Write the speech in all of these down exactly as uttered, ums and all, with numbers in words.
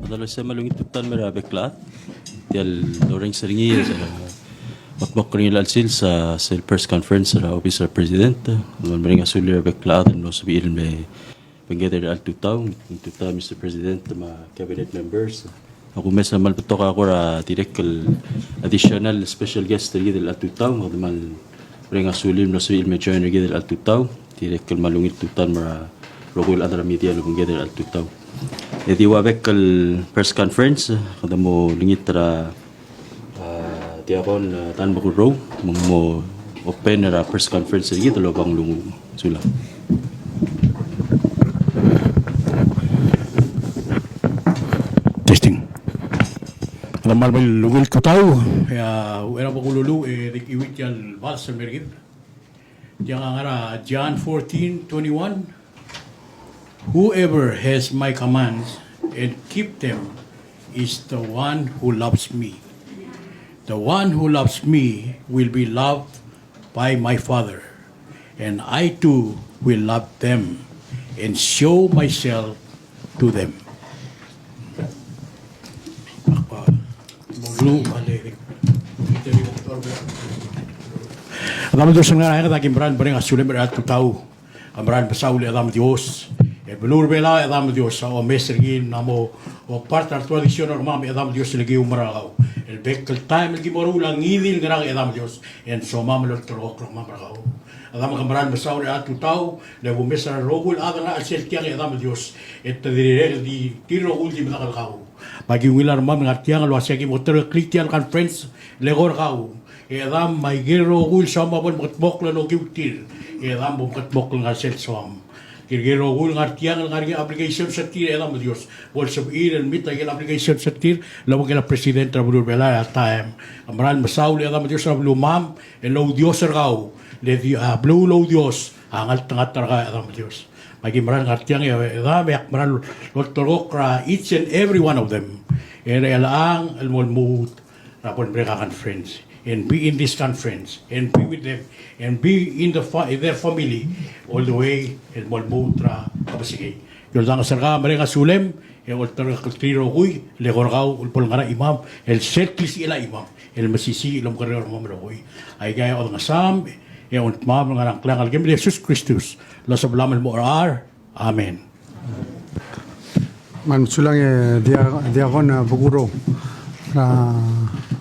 Dalo se me a ungil tutau el mer a bek el chad. Tia el orrenges er ngii, e, me kldmokl er ngii el chelsel a sel press conference er a obis er a president. Me mereng a sulir a bek el chad el mlo sebechir el me obengked er chelecha el tutau, tutau Mister President me a cabinet members. A kumes a kmal betok a kora dirrek el additional special guest er kid er chelecha el tutau, me kede kmal mereng a sulir el mlo sebechir el me join er kid er chelecha el tutau. Dirrek el kmal ungil tutau el mer a rokui el chad er a media el obengked er chelecha el tutau. E di ua bek el press conference, kede mo olengit er a, a, Diakon, a, Dan Mekurrou, me ng mo open er a press conference er kid el oba nglunguuch. Sulang. Testing. Kmal ungil tutau, e a uchei er a bo kululu, e di kiuit el bals el mer kid. Tiang a ngar er a John fourteen twenty-one. Whoever has my commands and keep them is the one who loves me. The one who loves me will be loved by my Father, and I too will love them and show myself to them. Chedam el Dios el ngar er a eanged, aki mera el mereng a sulem er chelecha el tutau. Ak mera el mesaul e Chedam el Dios, e beluu er a Belau e Chedam el Dios a omes er ngii el mla mo part er a tradition er kemam e Chedam el Dios el kiu mera kau. El bek el taem el ki meruul a ngii di el ngerang e Chedam el Dios, e ng somam el olterekokl er kemam er kau. Chedam, ke mera el mesaul er chelecha el tutau, le bo mes er a rokui el chad el ngar er a chelsel tiang e Chedam el Dios, e te dirrek el di tir el rokui el di medakl er kau. Me aki ungil a rengmam el ngar tiang el uasei aki mo tereklii tia el conference el eko er kau. E Chedam, me aike el rokui el soam a bo lemekedmokl el okiu tir, e Chedam bo mekedmokl el ngar sel soam. Tirke el rokui el ngar tiang el ngar er ngii a obligations er tir e Chedam el Dios, bo lsebechir el meet aike el obligations er tir el obengkel a president er a beluu er a Belau er a taem. Ak mera el mesaul e Chedam el Dios er a belumam, el oudios er kau, le di, a, beluu el oudios a ngeltengat er kau e Chedam el Dios. Me aki mera el ngar tiang e Chedam, e ak mera el olterekokl er a each and every one of them er chelechang el mo lmuut er a bo lemerek a conference, and be in this conference, and be with them, and be in the fa-, in their family all the way el mo lmuut er a kebesengei. Ioldanges er kau, mereng a sulem, e olterekokl er tir el rokui el eko er kau el bo lengar er a chimam el sel klisichel a chimam el mesisiich el omekerreu er kemam el rokui. Aika a odengesam e ongedmam el ngar er a ngkleang el Kem el Jesus Kristus, el Osebelam el mo Cherechar. Amen. Me ng sulang e Dia-, Diakon, a, Bekurrou er a,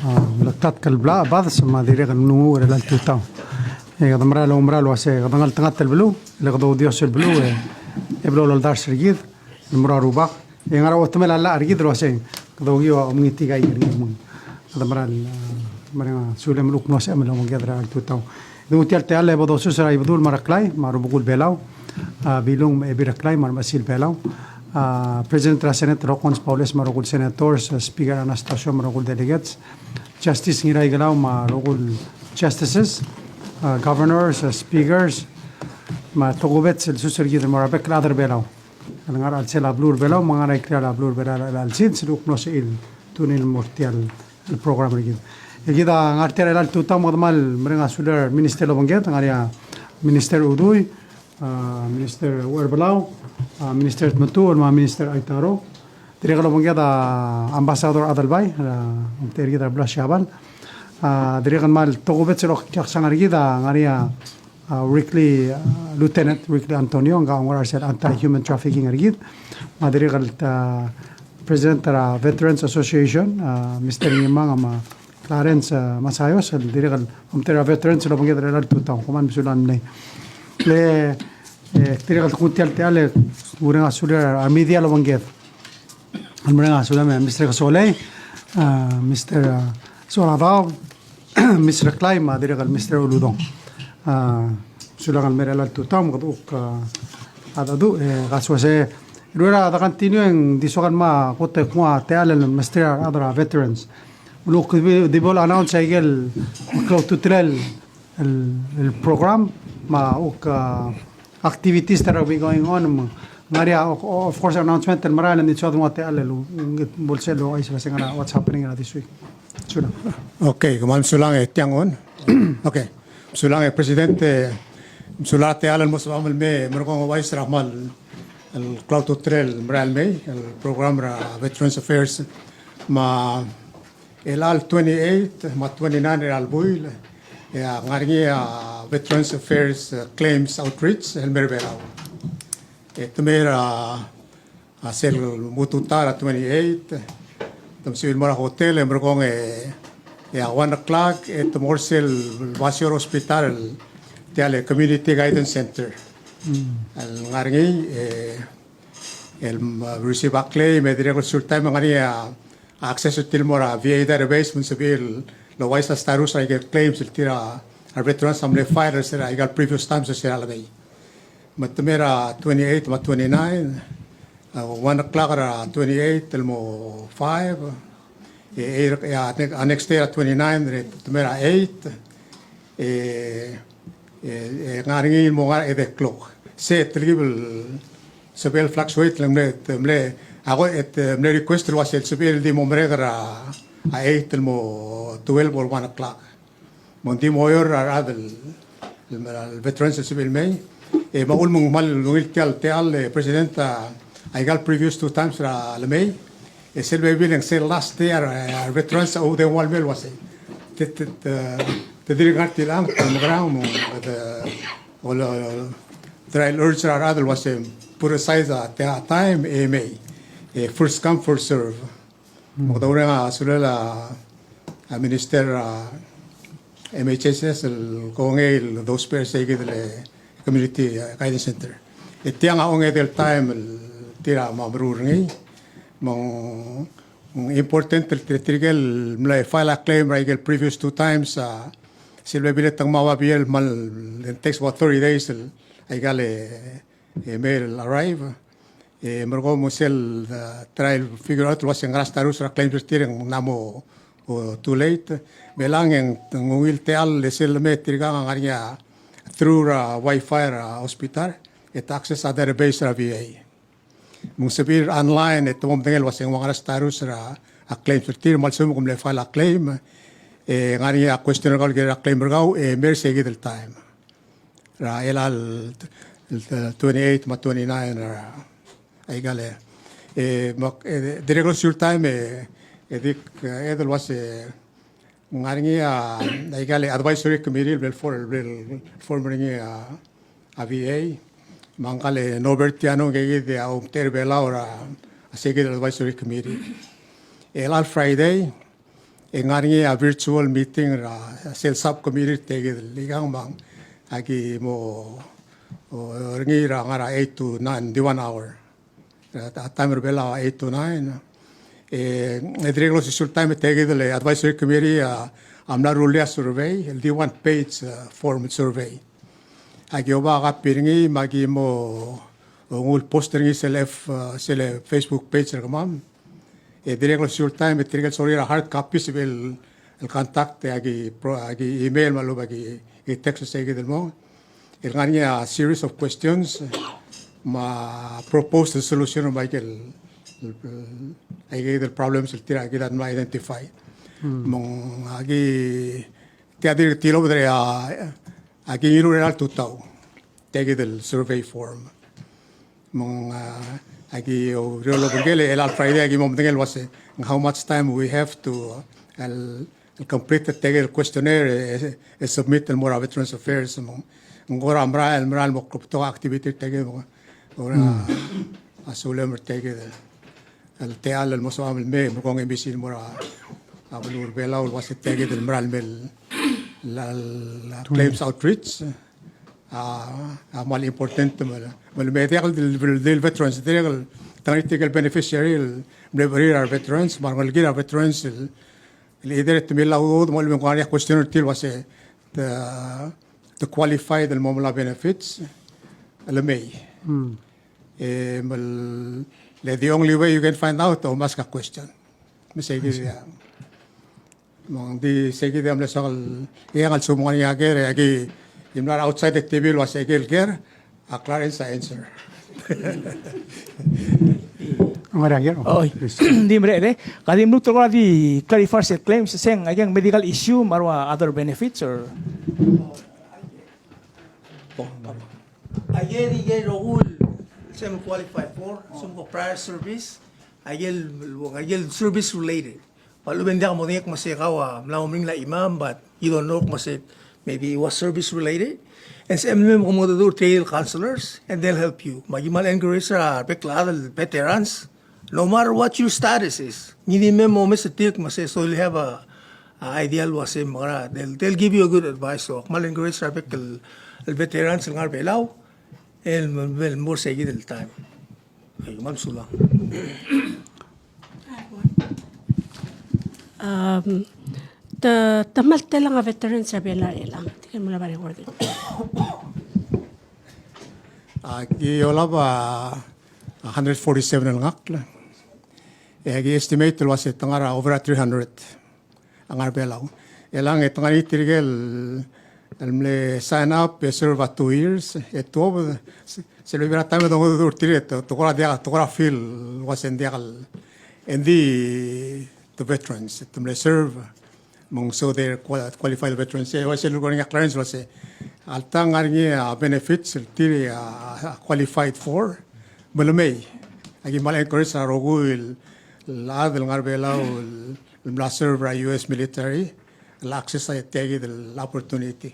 a, meleketakl el bla-, bades me a dirrek el nglunguuch er chelecha el tutau. E kede mera el, mera el uasei kede ngeltengat el beluu, le kede oudios el beluu, e, e beluu el oldars er kid el mo er a Rubak. E ngar er a uchetemel a llach er kid el uasei kede okiu a omengitik a ike er ngii me ng kede mera el, a, mereng a sulem el kuk mlo sebechem el obengked er chelecha el tutau. Di nguu tia el techall e bo dosus er a Ibedul me a Reklai me a rubekul Belau, a, Bilung me a Ebil Reklai me a remechesil Belau, a, President er a Senate Hokkons Baules me a rokui el senators, a, Speaker Anastacio me a rokui el delegates, Justice Ngiraikelau me a rokui el justices, a, governors, a, speakers, me a tokubets el sus er kid el mo er a bek el chad er Belau el ngar er a chelsel a beluu er Belau me a ngar er a ikrel a beluu er Belau er chelecha el sils el kuk mlo sebechir el tune in el mo er tia el program er kid. E kid a ngar tia er chelecha el tutau me kede kmal mereng a sulir a reminister el obengked, ngar er ngii a Minister Udui, a, Minister Uherbelau, a, Minister Tmetuchl, me a Minister Aitaro. Dirrek el obengked a Ambassador Adelbai, a, omtechei er kid er a beluu er a Siabal. A, dirrek el kmal tokubets el okiaksang er kid a ngar er ngii a a, Wrigley, a, Lieutenant Wrigley Antonio, ngka a oungerachel er sel anti-human trafficking er kid. Me a dirrek el, a, President er a Veterans Association, a, Mister Ngimang me a Clarence, a, Masayos, el dirrek el omtechei er a veterans el obengked er chelecha el tutau, kom kmal mesulang el mlei. Le, e, dirrek el kuk nguu tia el techall e, mereng a sulir a remedia el obengked. Mereng a sulang e Mister Kesolei, a, Mister, a, Soradau, Miss Reklai me a dirrek el Mister Uludong. A, sulang el mer chelecha el tutau me kede kuk, a, a, dedu, e, kasoes e, ruera de continue e ng di soak el mo kot e kuk nguu a techall el mesterir a rechad er a veterans. Uluk di bo, di bo le announce aike el klou a ultutelel el, el program, me a kuk, a, activities that are be going on, me ng ngar er ngii a, o-, o-, of course, announcement el merael, e ng di soak el mo techall el, ungil bo el sel ouchais el se ngar er a what's happening er a this week. Sulang. Okay, kmal mesulang e Tiang One. Okay. Mesulang e President, e, mesulang er a techall el mo sebecham el me, merekong e ouchais er a kmal el klou a ultutelel el merael mei, el program er a Veterans Affairs, me a chelecha el twenty-eight me a twenty-nine er a buil, e a ngar er ngii a Veterans Affairs, eh, Claims Outreach, el mei er a Belau. E te mei er a, a sel mo tutau er a twenty-eight, te mo sebechir el mo er a hotel, e merekong e, e a one o'clock, e te mo er sel basio er a hospital, el tia el Community Guidance Center. Mm. El ngar er ngii, e, el, mm, receive a claim, e dirrek el sel taem e ng ngar er ngii a access er tir el mo er a V A database, me ng sebechir el ouchais a status er aike el claims el tir a reveterans a mle file er se er aika el previous times er se er a lemei. Me te mei er a twenty-eight me a twenty-nine, a, one o'clock er a twenty-eight el mo five, e, e, e a ne-, a next day er a twenty-nine, e te mei er a eight, e, e, e ngar er ngii el mo ngar er a eight o'clock. Se telkib el sebechel el fluctuate, le mle, te mle, a ko, e te mle request el ua se el sebechir el di mo merek er a, a eight el mo twelve or one o'clock. Me ng di mo oureor er a rechad el, el, el veterans el sebechir el mei. E me a uchul me ng kmal ungil tia el, tia el, e, President, a, aika el previous two times er a lemei, e sel bebil e ng sel last day er a, e, a reveterans a oudengua el mei el ua se te, te, te, te dirk ngar er tiang, te mekerang, me te, o le, te, te urge er a rechad el ua se put aside a, tia el time e mei. E first come, first serve. Me kede oureng a sulel a, a Minister er a M H S S el kongei el dousbech er seikid el Community, a, Guidance Center. E tiang a ongedei el taem el tir a mo meruul er ngii. Me ng, ng important el tir, tirke el mle file a claim er aike el previous two times, a, sel bebil e te ngmai a babier el kmal, it takes about thirty days el aika el e, e, mail arrive. E merekong me sel, a, try el figure out el ua se ngera status er a claims er tir e ng mla mo, o, too late. Me chelechang e ng ungil techall e sel lemei e tirkang a ngar er ngii a through er a wifi er a hospital, e te access a database er a V A. Me ng sebechir online e te mo medengei el ua se ng ua ngera status er a, a claims er tir, me a lsekum ke mle file a claim, e ngar er ngii a question er kau el kirel a claim er kau, e mei er seikid el taem. Er a chelecha el, el twenty-eight me a twenty-nine er a, aika el, e, me ak, e, dirrek el sel taem e, e dik, e, Ed, el ua se ng ngar er ngii a, aika el advisory committee el bla le-form, el bla le-form er ngii a, a V A. Me ngka el Norbert Tiano, ngke kid a omtechei er a Belau er a, a seikid el advisory committee. E chelecha el Friday, e ng ngar er ngii a virtual meeting er a sel subcommittee er tiakid el ikang, me aki mo, o, er ngii er a ngar er a eight to nine, di one hour. Er a, a taem er a Belau a eight to nine. E, e dirrek el osisiu el taem e tiakid el advisory committee a, a mla rullii a survey, el di one page, a, form survey. Aki oba a copy er ngii, me aki mo, o, nguu el post er ngii sel F, a, sel Facebook page er kemam. E dirrek el osisiu el taem e tirke el sorir a hard copy, sebechel el, el contact, e aki pro-, aki email me a lechub e aki, e text er seikid el mong. El ngar er ngii a series of questions me a proposed solution me aike el, el, aike el problems el tir a kid a mla identify. Hmm. Me ng aki, tia dirk tilobed er a, aki ngiluu er a tutau. Tiakid el survey form. Me ng, a, aki oureor el obengkel e chelecha el Friday aki mo medengei el ua se ng how much time we have to, el, el complete tiakid el questionnaire e, e submit el mo er a Veterans Affairs. Me ng kora merael, merael mo klou a betok a activity er tiakid, me ng kora, mm, a sulem er tiakid el, el techall el mo sebecham el mei, me kong e mei sel mo er a, a beluu er a Belau el ua se tiakid el merael el mei el, el, el claims outreach. A, a kmal important me, me, me diak el di, di, di el veterans, dirrek el, te ngar er tirke el beneficiary el mle berir a reveterans, me a rengelekir a reveterans el, el either te mla udoud me a lechub e ng ngar er ngii a question er tir el ua se te, te qualified el mo melai a benefits, el mei. Hmm. E, me le, the only way you can find out, o mo ask a question. Me seikid a. Me ng di seikid a mle soak el, e ng a lsekum ng ngar er ngii a ker, e aki, e mla er a outside activity el ua se aike el ker, a Clarence a answer. Ng ngar er ngii a ker? Oi. Please. Di mereched, e. Ka di mluut el kora di clarify sel claims, se ng aike el medical issue me a rua other benefits or? Aike el rokui el Sel qualify for, sel mo prior service, a ikel, a ikel service related. But lubeng diak mo dengei me se kau a mla mo meringel a chimam, but you don't know me se maybe it was service related. And se mle mo mengedecheduch er tirke el counselors, and they'll help you. Me aki kmal encourage er a rebek el chad el veterans, no matter what your status is. Ng di mei mo omes er tirke me se, so you'll have a, a idea el ua se mekera. They'll, they'll give you a good advice. So, kmal encourage er a rebek el, el veterans el ngar er a Belau, el, el mo er se kid el taem. Okay, kmal mesulang. Um, te, te kmal telang a veterans er a Belau el ngar, tirke el mla er a rengud. Aki olab a hundred forty-seven el ngakl. E aki estimate el ua se te ngar er a over a three hundred a ngar er a Belau. E le ng e te ngar er ngii tirke el, el mle sign up e serve a two years, e tuobed, se, sel bebil er a taem e dongedecheduch er tir e te, te kora diak, te kora feel el ua se ng diak el, engdi te veterans, te mle serve, me ng so they're qua-, qualified veterans. E ua se el lureng a Clarence el ua se, alta ng ngar er ngii a benefits el tir a, a qualified for, me le mei. Aki kmal encourage er a rokui el, el chad el ngar er a Belau el, el mla serve er a U S military, el access a tia kid el opportunity.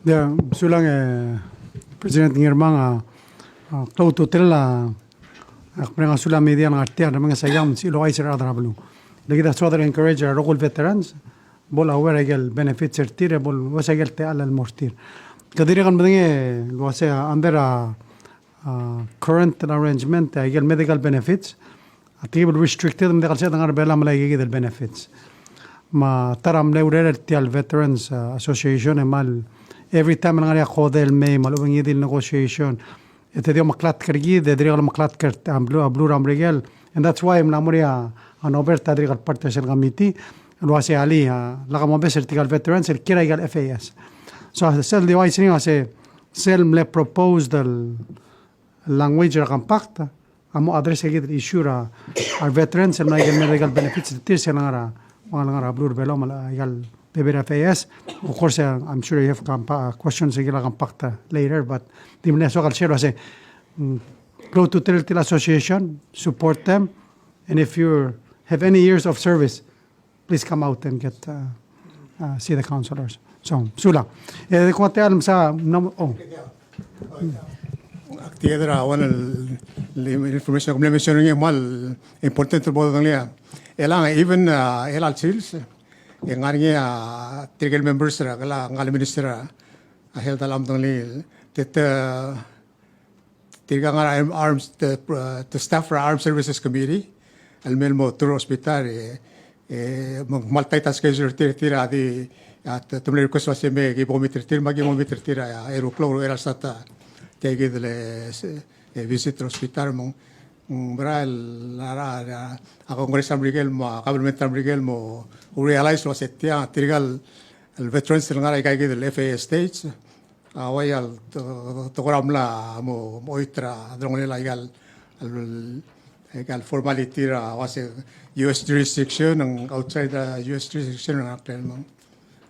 Ia, sulang e President Ngirmang a, a, klou a ultutelel a, a, kmereng a sulang media el ngar tia, remenges a iang me ng sebechir el ouchais er a rechad er a beluu. Le kid a soad el encourage er a rokui el veterans, bo le aware a ikel benefits er tir, e bo le uase a ikel techall el mo er tir. Ke dirrek el medengei el uase under a, a, current arrangement, a ikel medical benefits, a tekib el restricted, me ng diak el sebeched el ngar er a Belau a melai a ikakid el benefits. Me a ta er a mle urerel tia el Veterans, a, Association, e kmal every time el ngar er ngii a kodel el mei, me a lechub e ng di el negotiation, e te di omeklatk er kid, e dirrek el omeklatk er a beluu, a beluu er a Merikel. And that's why mla mo er ngii a, a Norbert a dirrek el part er sel committee el uase alii, a, lak mobes er tirka el veterans el kiei er a ika el F A S. So sel di uaisei er ngii a se, sel mle proposed el language er a compact a mo address er kid el issue er a, a veterans el mla ika el medical benefits er tir sel ngar er a, ngar er a beluu er a Belau me a ika el bebil er a F A S. Of course, uh, I'm sure you have compa-, uh, questions er a compact, uh, later, but di mle soak el share el uase, mm, klou a ultutelel tia el association, support them, and if you have any years of service, please come out and get, uh, uh, see the counselors. So, sulang. E, kuk tia el msa, nam-, oh. Ak tia er a one el, el information, kom mle mention er ngii el kmal important el bo dodengelii. E le ng even, uh, er a chelecha el sils, e ng ngar er ngii a tirke el members er a, ngka el minister er a health a mla dodengelii, te, te, tirka ngar er a arms, te, uh, te staff er a Armed Services Committee el mei el mo tour er a hospital, e, e, me ng kmal tight a schedule er tir, tir a di, a, te, te mle request el uase me ki bo meet er tir, me ki bo meet er tir a, a eru el klou er a stat, tia kid el, e, visit er a hospital, me ng, mm, mera el, a, a, a Congress er a Merikel me a government er a Merikel mo realize el uase tia, tirka el, el veterans el ngar er a ika kid el F A S states, a, uai el, te, te kora mla mo, mo choit er a delongelel a ika el, el, ika el formality er a uase U S jurisdiction, ng outside the U S jurisdiction, ng a klel mong.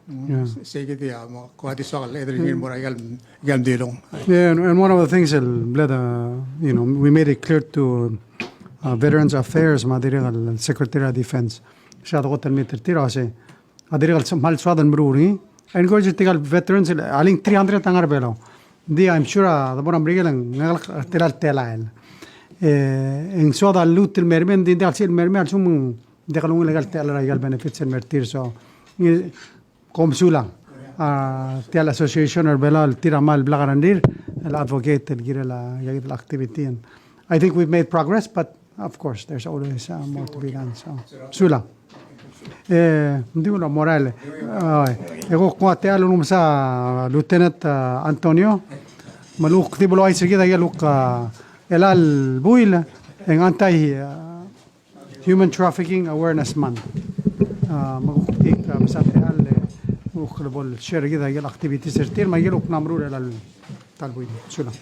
Yeah. Sei kid a, me ko a di soak el edei er ngii el mo er a ika el, ika el mdilong. Yeah, and, and one of the things el mle, you know, we made it clear to, uh, Veterans Affairs me a dirrek el Secretary of Defense. Se a dekot el meet er tir a uase, a dirrek el kmal soad el meruul er ngii. A encourage er tirka el veterans el, a le ng three hundred a ngar er a Belau. Di, I'm sure a debo er a Merikel e ng ngelekek er tia el telael. E, e ng soad a lluut el mei er ngii, ng di diak el sebechir el mei er ngii a lsekum ng diak el ungil aika el techall er aika el benefits el mei er tir. So, ng, kom sulang. A, tia el association er a Belau el tir a kmal blak a rengrir el advocate el kirel a, aika el activity. And I think we've made progress, but of course, there's always, uh, more to be done. So, sulang. E, ng di ua morael. A, e kuk ua tia el ulemes a Lieutenant, uh, Antonio, me a lechub e ng di bo el ouchais er kid a ikel kuk, uh, chelecha el buil, e ng anti, uh, Human Trafficking Awareness Month. Uh, me kuk di, uh, mesa tia el, uh, kuk bo el share er kid a ikel activities er tir, me a ikel kuk mla meruul er chelecha el ta el buil. Sulang.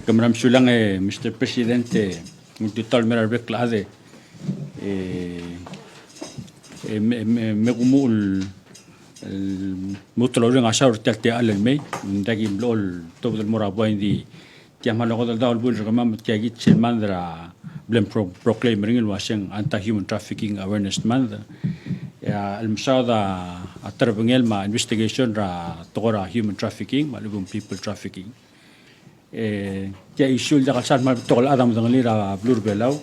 Ke meral mesulang, e, Mister President, e, ultutelel el mei er a rebek el chad, e, e, me, me, me kumuchel el lmuut el oureor a saul er tia el techall el mei, ng diak ki mlo el tobed el mo er a buai, ng di tia kmal okedeldaol el buil er kemam, tia kid sel mand er a bla mproclaim, proclaim er ngii el uaseng Anti-Human Trafficking Awareness Month. E a, el mesaod a terebengel me a investigation er a tekoi er a human trafficking me a lechub e ng people trafficking. E tia issue el diak el sal kmal betok el chad a medengelii er a beluu er a Belau.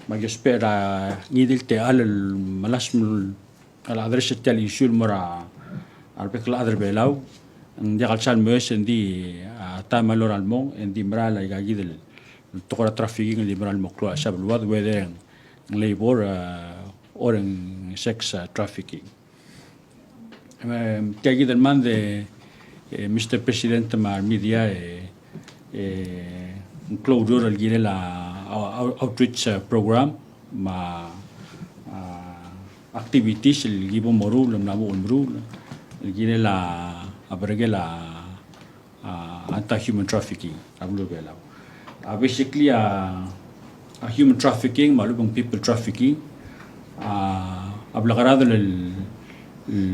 Me aki ousbech er a ngii di el techall el melasem el address er tia el issue el mo er a rebek el chad er a Belau. Ng diak el sal moes, e ng di a taem a lorael el mong, e ng di merael aika kid el tekoi er a trafficking el di merael el mo klou a chelsel a beluad, whether ng labor, e, or ng sex, e, trafficking. Em, tia kid el mand e, e, Mister President me a remedia, e, e, ng klou a ureor el kirel a, a, a, outreach, e, program me a, a, activities el ki bo moruul, el mla mo meruul, el kirel a, a berekel a, a, anti-human trafficking er a beluu er a Belau. A, basically, a, a human trafficking me a lechub e ng people trafficking, a, a blekeradel el, el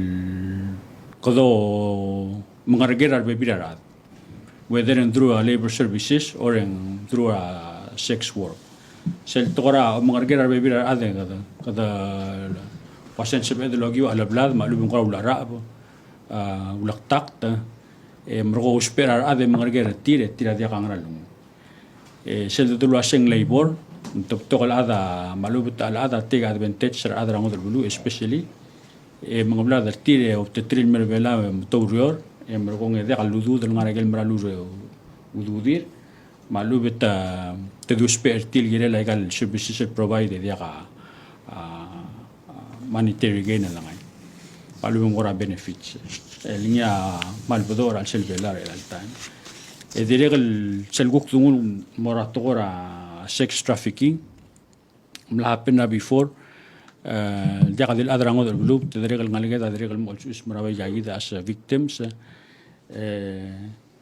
kede mengereker a rebebil er a rechad, whether ng through a labor services or ng through a sex work. Sel tekoi er a mengereker a rebebil er a rechad e kede, kede uaseng sebeched el okiu a cheleblad me a lechub e ng kora ulecheracheb, a, ulektakt, e merekong e ousbech er a rechad e mengereker er tir, e tir a diak a ngerang. E sel dedu el uaseng labor, ng te betok el chad a, me a lechub e te, el chad a take advantage er a rechad er a ngodech el beluu, especially, e mengebla er tir e obengterir el mei er a Belau e mo oureor, e merekong e diak a udoud el ngar er a ikel mera el ure-, ududir, me a lechub e te, te di ousbech er tir el kirel aika el services el provide e diak a, a, a, monetary gain el lengai. Me a lechub e ng kora benefits el ngii a kmal betok er a chelsel Belau er chelecha el taem. E dirrek el sel kuk denguu el mo er a tekoi er a sex trafficking, mla happen er a before, e, diak a di el chad er a ngodech el beluu, te dirrek el ngeleked a dirrek el mo olsiseb er a bai aika kid as victims, e,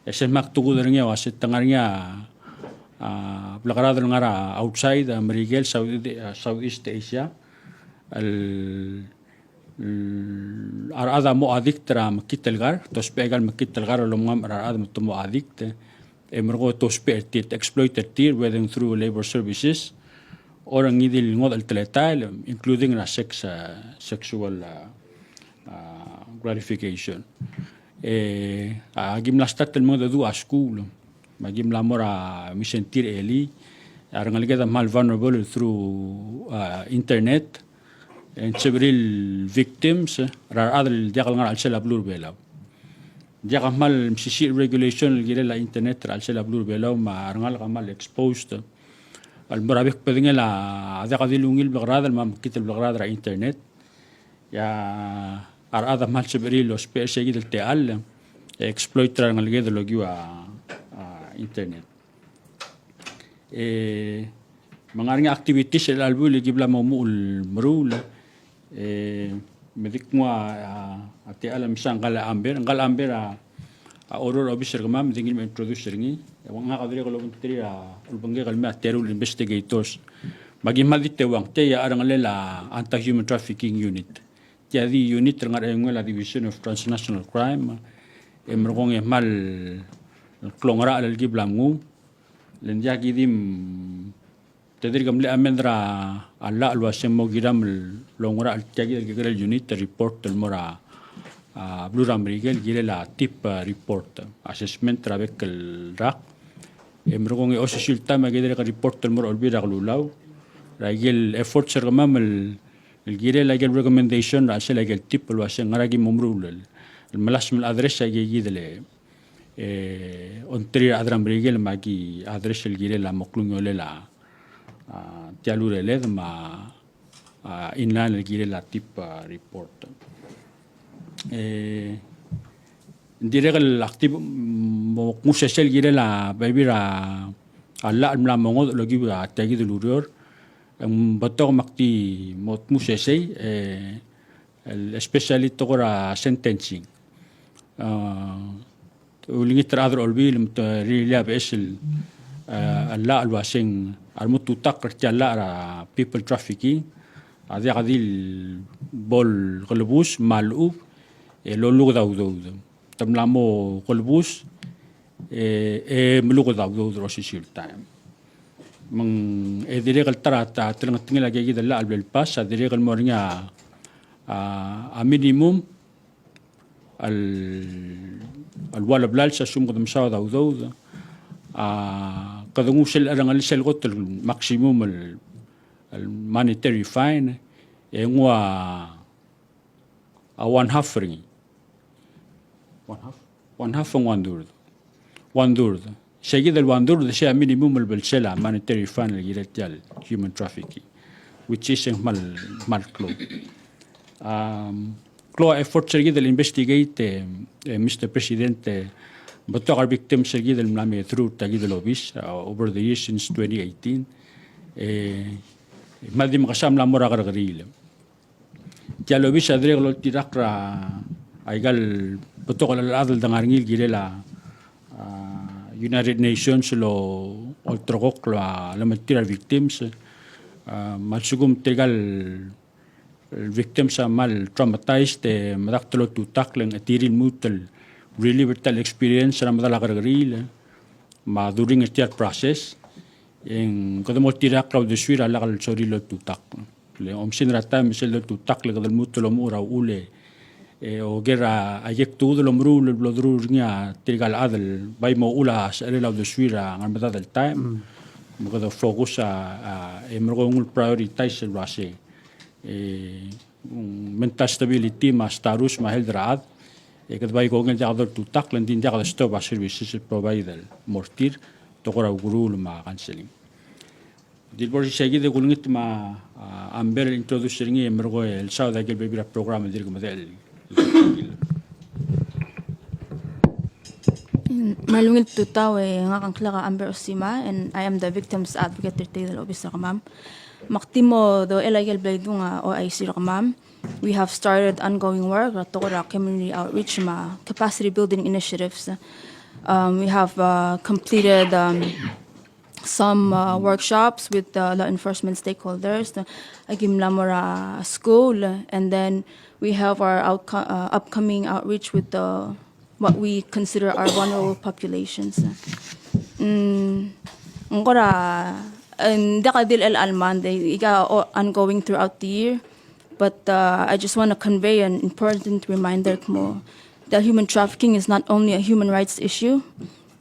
e sel kmal kuk denguu er ngii a uase te ngar er ngii a, a, blekeradel el ngar er a outside, a, Merikel, South, a, Southeast Asia, el, el, a rechad a mo addict er a mekngit el kar, te ousbech aika el mekngit el kar el omengamech er a rechad me te mo addict, e merekong e te ousbech er tir, te exploit er tir, whether through labor services, or ngii di el ngodech el teletael, including er a sex, a, sexual, a, a, gratification. E, a, aki mla start el mengedecheduch a skuul, me aki mla mo er a mei e ng tir el, a rengeleked a kmal vulnerable through, a, internet, e ng sebechir el victims er a rechad el diak el ngar er a chelsel a beluu er a Belau. Diak a kmal mesisiich el regulation el kirel a internet er a chelsel a beluu er a Belau, me a rengalek a kmal exposed el mo er a bek el bedengel a diak a di ungil el blekeradel me a mekngit el blekeradel er a internet. E a rechad a kmal sebechir el ousbech er se kid el techall e exploit er a rengeleked el okiu a, a, internet. E, me ng ngar er ngii a activities er chelecha el buil el ki bla mo omuchel el meruul. E, me di kmo a, a, a techall el mesa Ngkal Amber, Ngkal Amber a, a oureor er a obis er kemam, me di ngii el me introduce er ngii. E ngak a dirrek el obengterir a, ulebengkek el mei a teru el investigators. Me aki kmal di teuang, tia a cherrengelel a Anti-Human Trafficking Unit. Tia di unit el ngar er a eungel a Division of Transnational Crime, e merekong e kmal klou a ngerachel el ki bla mnguu, le ng diak ki di, te dirk mle amend er a llach el uase ng mo kiram el oungerachel tia kid el kekerei el unit el report el mo er a, a, beluu er a Merikel el kirel a TIP, a, report, assessment er a bek el rak. E merekong e osisiu el taem e aki dirrek el report el mo er a Olbiil er a Kelulau er a ikel efforts er kemam el el kirel a ikel recommendation er a chelsel a ikel TIP el uase ng ngera ki mo meruul el melasem el address a ikei kid el, e, ongterir a rechad er a Merikel me aki address el kirel a mo klungiolel a, a, tia el ureled me a, a, inline el kirel a TIP, a, report. E, ng dirrek el active, mm, mo kmu sesei el kirel a bebil er a llach el mla mo ngodech el okiu a tia kid el ureor. Ng betok me ak di mo tmu sesei, e, el especially tekoi er a sentencing. A, ulengit er a rechad er a Olbiil me te rirellii a beches el, e, llach el uaseng a remututakl er tia el llach er a people trafficking a diak di el bo el kelebus me a lechub e loluked a udoud. Te mla mo kelebus, e, e meluked a udoud er a osisiu el taem. Me ng, e dirrek el ta er a, ta, telengetengel a ikakid el llach el bla el pass, a dirrek el mo er ngii a, a, a minimum, el, el ua le blals a lsekum kede mesaod a udoud, a, kede nguu sel cherrengelel sel kot el maximum el, el monetary fine, e nguu a, a one half er ngii. One half? One half and one third. One third. Seikid el one third, sei a minimum el belsel a monetary fine el kirel tia el human trafficking, which is e ng kmal, kmal klou. Um, klou a efforts er kid el investigate, e, e, Mister President, e, betok a re victims er kid el mla me through er tia kid el obis, uh, over the years since twenty eighteen. E, me a di mekesai a mla mo er a kerrekeriil. Tia el obis a dirrek el oltirakl er a, aika el betok el chad el dengar er ngii el kirel a, a, United Nations el olterekokl a lemeltir a re victims, a, me a lsekum tirka el victims a kmal traumatized, e, medakt el oltutakl e ng chetir el lmuut el relive er tia el experience er a medal a kerrekeriil, me a during er tia el process, e ng kede mo oltirakl er a uldesuir a lak el sorir el oltutakl. Le omsiseb er a taem me sel doltutakl e kede lmuut el omuchel er a uchul e, e, oker a, a ikakid el omeruul el blo deruul er ngii a tirka el chad el bai mo uchul a secherel a uldesuir a ngar er a medad el taem. Mm. Me kede focus a, a, e merekong el prioritize el uasei, e, mm, mental stability me a status me a health er a chad. E kede bai kongei el diak doltutakl, le ng di ng diak de stop a services el provide el mo er tir, tekoi er a ukeruul me a counseling. Di le bo er sei kid e kulengit me a, a, Amber el introduce er ngii e merekong el saod a ikel bebil er a program el dirk medechel. Me a ungil tutau e ngak a ngklek a Amber Osima, and I am the victims advocate er tia el obis er kemam. Me ak di mo dechel a ikel bledung a O I C er kemam. We have started ongoing work er a tekoi er a community outreach me a capacity building initiatives. Um, we have, uh, completed, um, some, uh, workshops with the law enforcement stakeholders. Aki mla mo er a skuul, and then we have our outco-, uh, upcoming outreach with the, what we consider our vulnerable populations. Mm, ng kora, uh, ng diak di el, el Alman, they, iga o-, ongoing throughout the year. But, uh, I just want to convey an important reminder, kmo, that human trafficking is not only a human rights issue,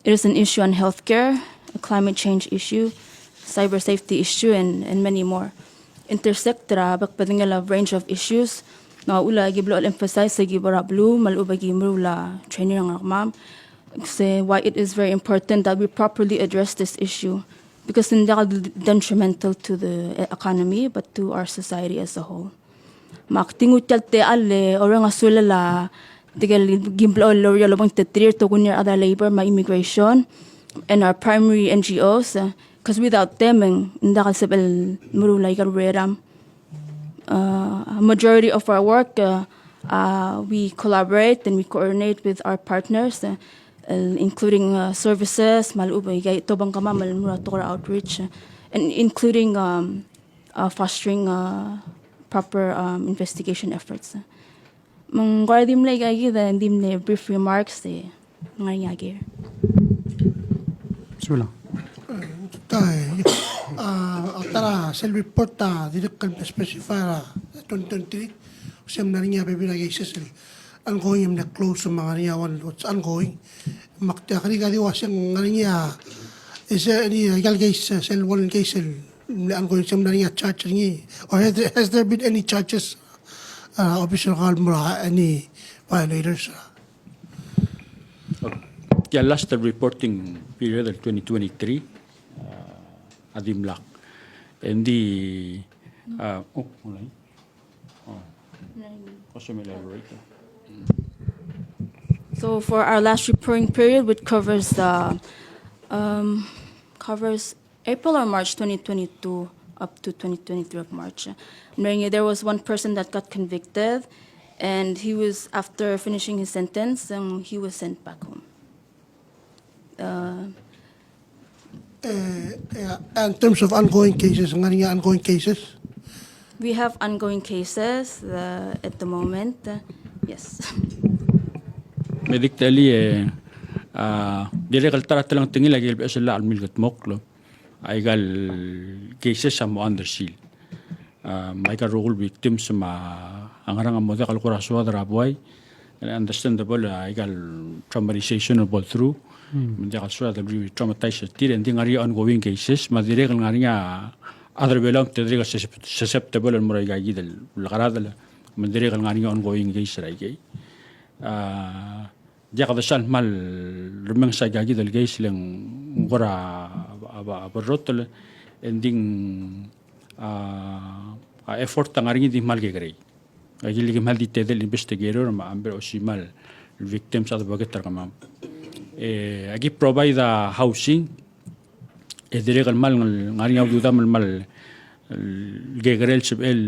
it is an issue on healthcare, a climate change issue, cyber safety issue, and, and many more. Intersect er a bek el bedengel a range of issues. Me a uchul e aki blechoel emphasize e aki bo er a beluu, me a lechub e aki meruul a training er kemam. Say why it is very important that we properly address this issue, because ng diak di detrimental to the e-, economy, but to our society as a whole. Me ak di nguu tia el techall el orrenges a sulel a tirke el kim blechoel el oureor el obengterir, tokuni a rechad er a labor me a immigration and our primary N G Os, uh, 'cause without them, e ng diak el sebechel el meruul a ikal ureram. Uh, majority of our work, uh, uh, we collaborate and we coordinate with our partners, uh, uh, including, uh, services, me a lechub e aki tobed er kemam el meruul a tekoi er a outreach, uh, and including, um, uh, fostering, uh, proper, um, investigation efforts. Me ng kora di mle ikakid, e ng di mle brief remarks, e ng ngar er ngii a Ger. Sulang. Ta, a, a ta er a sel report a dirrek el specify er a twenty twenty-three, se mla er ngii a bebil er a cases el ongoing, e mle close me a ngar er ngii a one what's ongoing. Me ak di, ak di uase ng ngar er ngii a, is there any, a, ikal case, a, sel one case el mle ongoing, se mla er ngii a charge er ngii, or has there, has there been any charges, a, officer, kau el mo er a any violators? Tia el last reporting period el twenty twenty-three, a, a dimlak. Ng di, a, oh, hold on. Oh. Custom elaborator. So for our last reporting period, which covers the, um, covers April or March twenty twenty-two up to twenty twenty-three of March, there was one person that got convicted, and he was, after finishing his sentence, um, he was sent back home. Uh, Eh, yeah, in terms of ongoing cases, ng ngar er ngii a ongoing cases? We have ongoing cases, uh, at the moment, uh, yes. Me di kdechelii e, a, dirrek el ta er a telengtengil a ikel beches el llach el mle kldmokl, aika el cases a mo under seal. A, me aika el rokui el victims me a ngerang a mo diak el kora soad er a buai. Understandable, a, aika el traumatization el bo el through. Me ng diak el soad el re-traumatize er tir, e ng di ngar er ngii a ongoing cases, me a dirrek el ngar er ngii a chad er a Belau a te dirrek el suscep-, susceptible el mo er aika kid el blekeradel, me ng dirrek el ngar er ngii a ongoing case er aikei. A, diak desa el kmal remenges aika kid el case le ng kora, a, a, a berrotel, e ng di, a, a effort a ngar er ngii di kmal kekerei. Aki le kmal di tedei el investigator me a mle osimal victims advocate er kemam. E, aki provide a housing, e dirrek el kmal ngar er ngii a ududam el kmal kekerei el sebechel el,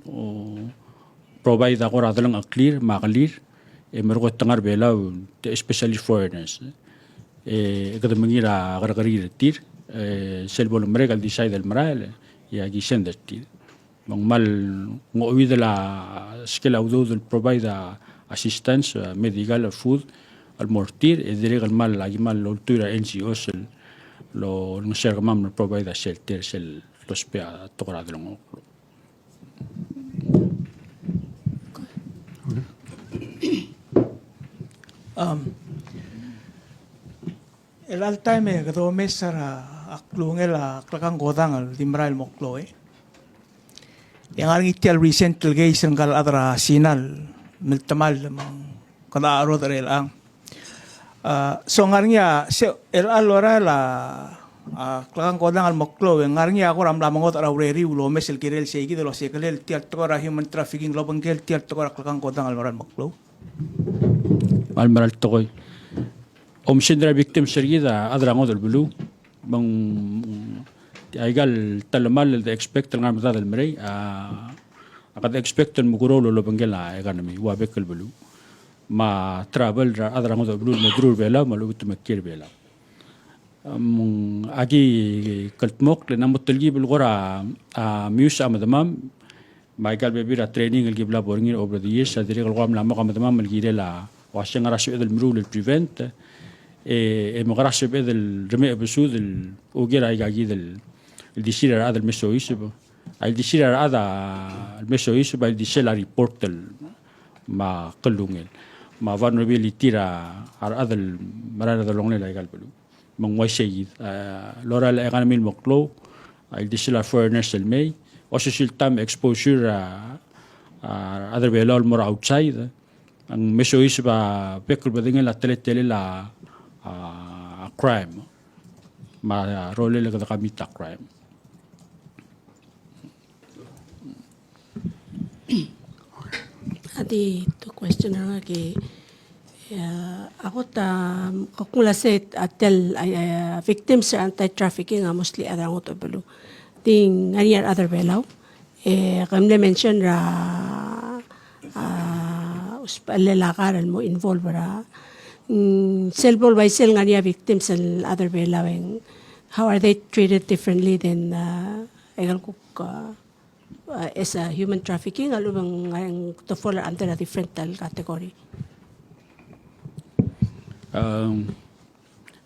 o, provide a kora delengcheklir me a kelir, e merekong e te ngar er a Belau, especially foreigners. E kede mengiil er a kerrekeriil er tir, e sel bo lemerek el decide el merael, e aki send er tir. Me ng kmal ngochuid el a skel a udoud el provide a assistance, a, medical, a, food, el mo er tir, e dirrek el kmal, aki kmal oltuu er a N G Os el olengeseu er kemam el provide a shelter, sel lousbech a tekoi er a delengchokl. Um, el all time e kede omes er a klungel a klekangkodang el di merael el mo klou, e ng ngar er ngii tia el recent el case el ngka el chad er a Sina el mle temall me ng kede cheroid er chelechang. A, so ng ngar er ngii a, se, el chelecha el lorael a, a, klekangkodang el mo klou, e ng ngar er ngii a kora mla mengodech er a ureriu el omes el kirel sei kid el ua se kelel tia el tekoi er a human trafficking el obengkel tia el tekoi er a klekangkodang el lorael el mo klou. Kmal mera el tekoi. Oumesingd er a victims er kid a chad er a ngodech el beluu. Me ng aika el telemall el de expect el ngar er a medad el merei, a, a kede expect el mekurou el obengkel a economy, ua bek el beluu. Me a travel er a rechad er a ngodech el beluu el mo dmu er a Belau, me a lechub e te mekii er a Belau. Me ng aki kldmokl e ng mo telkib el kora, a, muse a medemam, me aika el bebil er a training el ki bla bo er ngii over the years, a dirrek el kora mla mo medemam el kirel a ua se ngera sebeched el meruul el prevent, e, e mekera sebeched el remechebesud el oker aika kid el, el disir a rechad el me soiseb. A ildisir a rechad el me soiseb a ildisel a report el me a klungel. Me a vulnerability er a rechad el merael a delongelel aika el beluu. Me ng uaisei kid, a, lorael a economy el mo klou, a ildisel a foreigners el mei, osisiu el taem exposure a, a rechad er a Belau el mo er a outside, a ng me soiseb a bek el bedengel a teletelel a, a, a crime. Me a rolel e kede commit a crime. A di two question er ngak e, a kot a, kuk mla se a tia el, a, a, victims er a anti-trafficking a mostly a rechad er a ngodech el beluu. Di ngar er ngii a rechad er a Belau. E, ke mle mention er a, a, usbechel a kar el mo involve er a, mm, sel bo el bai sel ngar er ngii a victims el chad er a Belau e ng, how are they treated differently than, a, aike el kuk, a, a, as a human trafficking, a lechub e ng, ng to fall under a different el category. Um,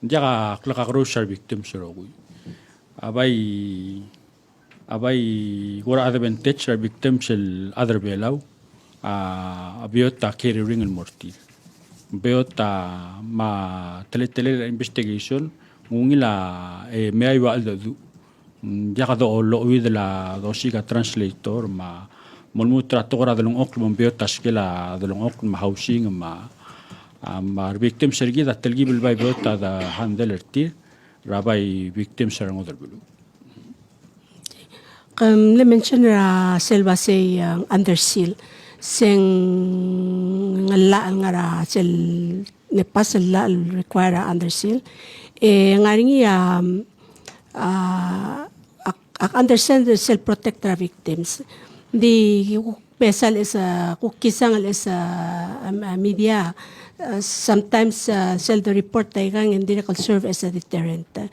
ng diak a klekakerous er a victims el rokui. A bai, a bai kora advantage er a victims el chad er a Belau, a, a beot a caring el mo er tir. Beot a me a teletelel a investigation, ng ungil a, e, mei a ua cheldecheduch. Mm, diak dochoiuid el dosiik a translator, me a mo lmuut er a tekoi er a delengchokl, me ng beot a skel a delengchokl, me a housing, me a, a, me a re victims er kid a telkib el bai beot a de handle er tir, er a bai victims er a ngodech el beluu. Ke mle mention er a sel basei, a, under seal, se ng llach el ngar er a sel NEPAS el llach el require a under seal. E ngar er ngii a, a, ak, ak understand sel protect er a victims. Di kuk mesa el chais, kuk kisang el chais, a, a, media, a, sometimes, a, sel de report aikang e ng dirrek el serve as a deterrent.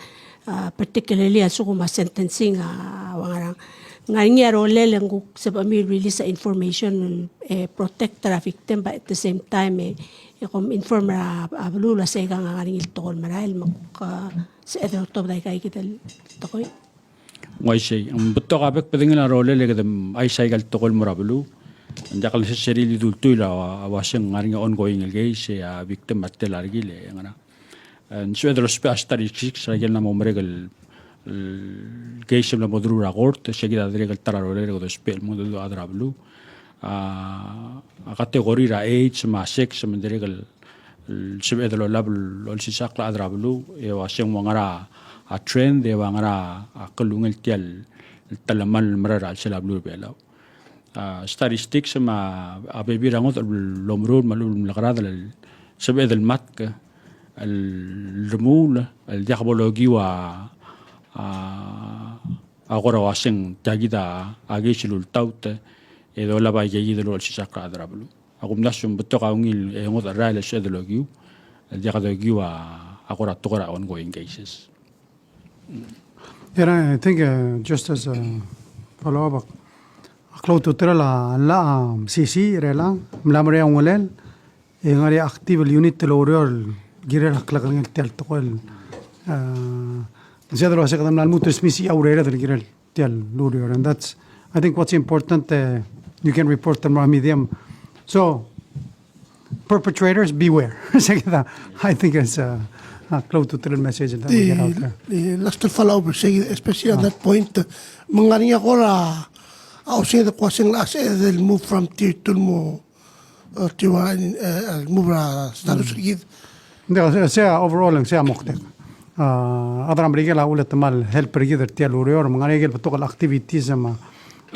A, particularly a lsekum a sentencing a ua ngerang. Ngar er ngii a rolel e ng kuk sebechemiu el release a information, e protect er a victim, but at the same time, e, E kom inform er a, a beluu el uasei kang a ngar er ngii el tekoi el merael me kuk, a, sebeched el otobed aika kid el tekoi. Ng uaisei, ng betok a bek el bedengel a rolel e kede mechais aika el tekoi el mo er a beluu. Ng diak el necessary el di ultuil a, a uasei ng ngar er ngii a ongoing el case e a victim a tela er ngii e ngera. E ng sebeched el ousbech a statistics er a ikel mla mo merek el, el case el mla mo deruul er a court, se kid a dirrek el ta er a rolel e kede ousbech el mengedecheduch a chad er a beluu. A, a category er a age me a sex me ng dirrek el, el sebeched el olab el olsisechakl a chad er a beluu, e uasei ng ua ngera a trend, e ua ngera a klungel tia el, el telemall el merael er a chelsel a beluu er a Belau. A, statistics me a, a bebil er a ngodech el omeruul me a lechub el mle keradel el sebeched el matk el remuul el diak bo lokiu a, a, a kora uasei ng tia kid a case el ultaut e dolab aika kid el olsisechakl a chad er a beluu. A kumdasu e ng betok a ungil e ngodech el rael el sebeched el okiu el diak dokiu a, a kora tekoi er a ongoing cases. Yeah, I think, uh, just as a follow-up, a klou a ultutelel a llach a C C er chelechang, mla mo er ngii a ungil el, e ngar er ngii a active el unit el oureor el kirel a klekerngel tia el tekoi el, uh, se el uasei kede mla lmuut el smisichii a urered el kirel tia el ureor. And that's, I think, what's important, uh, you can report el mo er a media. So, perpetrators, beware. Se kid a, I think it's a, a klou a ultutelel message that we get out there. The, the last follow-up, se kid, especially on that point, me ng ngar er ngii a kora, a, uasei de kuaseng el sebeched el move from tier two el mo, uh, tier one, uh, move er a status er kid. Ng di, se, se a overall, se a moktek. A, a chad er a Merikel a uletemall help er kid er tia el ureor, me ng ngar er ngii a ikel betok el activities me a,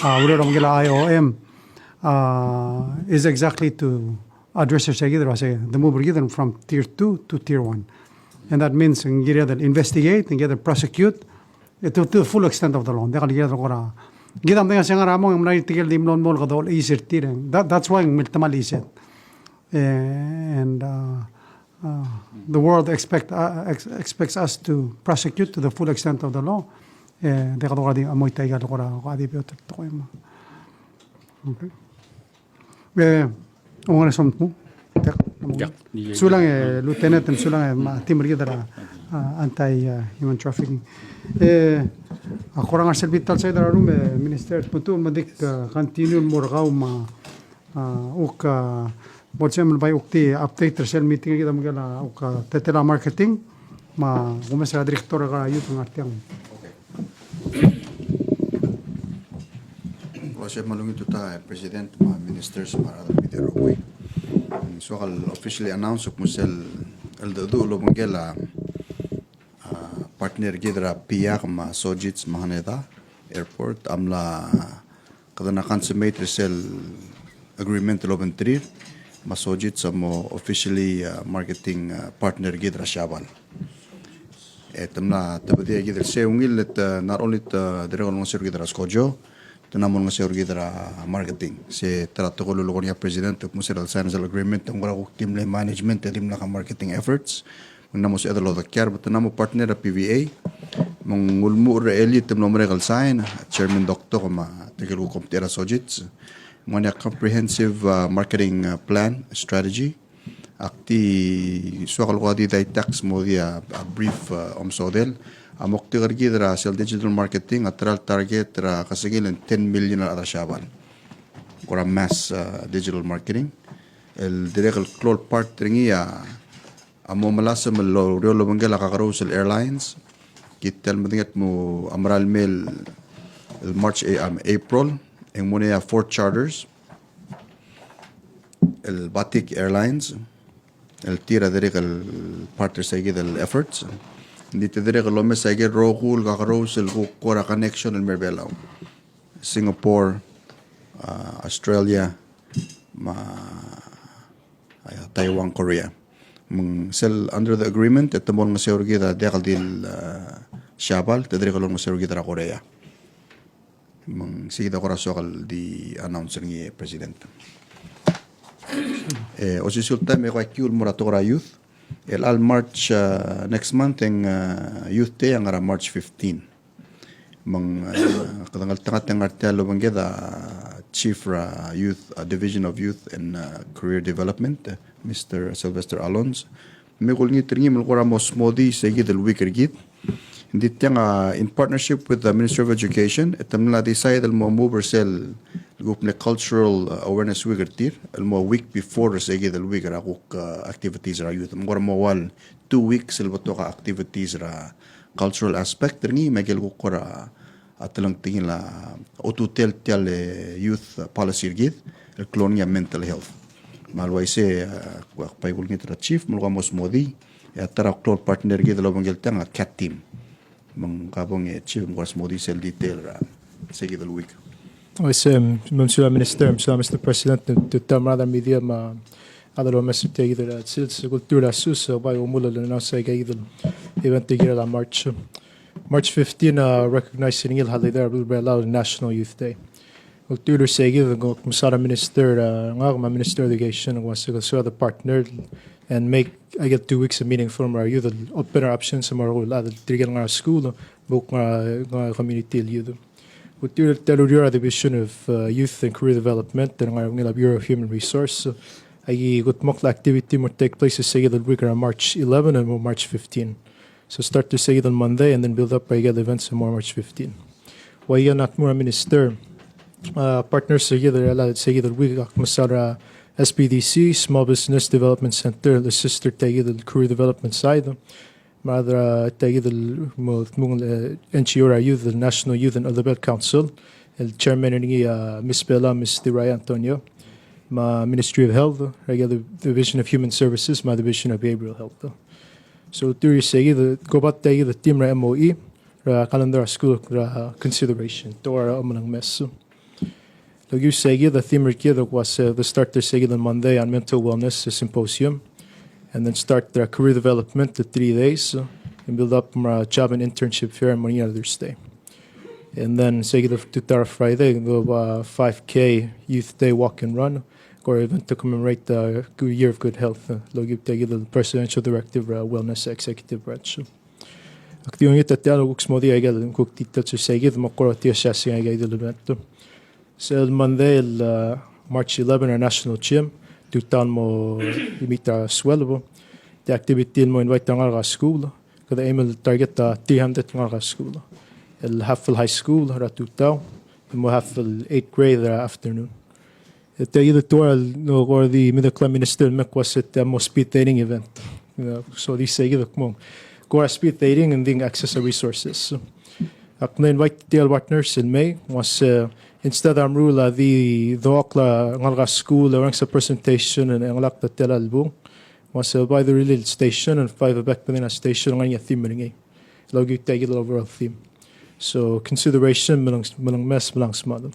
a, ureor er a Merikel a I O M, a, is exactly to address er se kid el uasei, the move er kid from tier two to tier one. And that means ng kired el investigate, ng kired el prosecute, to, to the full extent of the law. Ng diak el kired el kora. Kid a medengei se ngar er a mong e ng mla er tirke el di mlo, mlo el kede olechiis er tir. That, that's why ng miltemall a chisel. Eh, and, uh, uh, the world expect, uh, ex-, expects us to prosecute to the full extent of the law. Eh, diak kede kora di, a mo ita ikel kora, kora di beot el tekoi me. Okay. E, ongeres el mo. Diak. Diak. Sulang e, Lieutenant, sulang e, me a team er kid er a, a, anti, a, human trafficking. E, a kora ngar sel bita el side er a room e, Minister, puntu, me dik, a, continue el mo er kau me a, a, uk, a, bo lsebechem el bai uk di update er sel meeting er kid a Merikel a, uk, a, telemarketing. Me a kumes er a director er a youth el ngar tiang. Okay. Ua se me a ungil tutau, e, President, me a Ministers, me a rechad er a media el rokui. Soak el officially announce el kmo sel cheldecheduch el obengkel a, a, partner er kid er a Piak me a Sojitz me a Haneda Airport a mla kede mla consummate er sel agreement el obengterir, me a Sojitz a mo officially, uh, marketing, uh, partner er kid er a Siabal. E te mla tebedii a kid el sei ungil e te, uh, not only te, uh, dirrek el olengeseu er kid er a skojo, te mla mo olengeseu er kid er a marketing. Se ta er a tekoi el lulekoi er ngii a President, te kmo se er a sign sel agreement, te ng kora kuk di mle management, e di mla ka marketing efforts. Me ng mla mo sebeched el odekiar, me te mla mo partner er a P V A. Me ng ulemuchel er a elii te mlo merek el sign, Chairman Doktok me tirke el kuk omtechei er a Sojitz. Me ng ngar er ngii a comprehensive, uh, marketing, uh, plan, strategy. Ak di soak el kuk di details mo di a, a brief, uh, omesodel. A moktek er kid er a sel digital marketing, a ta er a target er a kesengil el ten million el chad er a Siabal. Kora mass, uh, digital marketing. El dirrek el klou el part er ngii a a mo melasem el oureor el obengkel a kakerous el airlines. Kid el medengei el kmo a mera el mei el March, e, um, April, e ng mo er ngii a four charters, el Batik Airlines, el tir a dirrek el partner er se kid el efforts. Ng di te dirrek el omes a ikel rokui el kakerous el kuk kora connection el mei er a Belau. Singapore, uh, Australia, me a, a, Taiwan, Korea. Me ng sel under the agreement, e te mo olengeseu er kid a diak el di el, uh, Siabal, te dirrek el olengeseu er kid er a Korea. Me ng se kid a kora soak el di announce er ngii, President. E, osisiu el taem e ko akiu el mo er a tekoi er a youth. El chelecha el March, uh, next month, e ng, uh, Youth Day a ngar er a March fifteen. Me ng, uh, kede ngeltengat e ng ngar tia el obengked a Chief er a Youth, uh, Division of Youth and, uh, Career Development, uh, Mister Sylvester Alonz. Me kulengit er ngii me ng kora mo smodii se kid el week er kid. Ng di tiang, uh, in partnership with the Ministry of Education, e te mla decide el mo move er sel kuk mle cultural, uh, awareness week er tir, el mo week before se kid el week er a kuk, uh, activities er a youth. Me ng kora mo ua el two weeks el betok a activities er a cultural aspect er ngii, me aikel kuk kora a telengtengil a otutel tial, e, youth, e, policy er kid el klou er ngii a mental health. Me a le uaisei, e, ak bai kulengit er a chief me ng kora mo smodii, e a ta er a klou el partner er kid el obengkel tiang a CAT team. Me ng kora bong e chief me ng kora smodii sel detail er a se kid el week. Uaisei, me ng sulang Minister, me ng sulang Mister President, te, te ta me a rechad er a media me a rechad el omes er tia kid el sils, kultuil a sus, e bai omuchel el announce aika kid el event er kid er a March. March fifteen, uh, recognize er ngii el holiday er a beluu er a Belau el National Youth Day. Ultuil er sei kid, ng kuk mesa er a minister, uh, ngak me a Minister of Education, ng uase kede soad a partner and make aikel two weeks a meaningful me a re youth el open our options me a rokui el chad el tirke el ngar er a skuul, me kuk ngar er a, ngar er a community el youth. Ultuil er tia el ureor a Division of, uh, Youth and Career Development, el ngar er a ungil a Bureau of Human Resource. Aki kudmokl a activity me ng take place er sei kid el week er a March eleven and March fifteen. So start er sei kid el Monday and then build up er aikel events er a March fifteen. Ua ia a tmuu er a minister, uh, partners er kid er a sei kid el week, ak mesa er a S B D C, Small Business Development Center, el assist er tia kid el career development side. Me a rechad er tia kid el mo, mo, eh, N G O er a youth, el National Youth and Elder Belt Council, el chairman er ngii a Miss Bella, Miss Diraya Antonio, me a Ministry of Health, er a Division of Human Services, me a Division of Behavioral Health. So, ultuil er sei kid, ko bat tia kid el team er a M O E, er a calendar er a skuul, er a consideration, te ua er a omelengmes. Lokiu sei kid, a theme er kid a kuk uase, uh, the start er sei kid el Monday on mental wellness, uh, symposium. And then start er a career development, uh, three days, uh, and build up er a job and internship fair er a mo er ngii a Thursday. And then sei kid el tutau er a Friday, the, uh, five K Youth Day Walk and Run, kora event to commemorate the good year of good health. Uh, lokiu tia kid el presidential directive er a, uh, wellness executive branch. Ak di ungil a tia el kuk smodii aikel kuk details er sei kid me kora tia siasing aika kid el event. Sel Monday el, uh, March eleven er a National Gym, tutau el mo meet er a sueleb. Tia activity el mo invite er a ngalek er a skuul. Kede aim el target a three hundred ngalek er a skuul. El half el high school er a tutau, el mo half el eighth grade er a afternoon. E tia kid el tuar el, no, kora di medakl a minister el mei el kmo se tia mo speed dating event. You know, so di sei kid el kmo kora speed dating and then access to resources. Ak mle invite tia el partners el mei, uase, uh, instead a meruul a di doakl a ngalek er a skuul el orrenges a presentation e ng ngalek a tela el bung, uase, uh, bai di rirellii el station and five o'clock within a station, ngar er ngii a theme er ngii. Lokiu tia kid el overall theme. So consideration, melang, melengmes, melang smodii.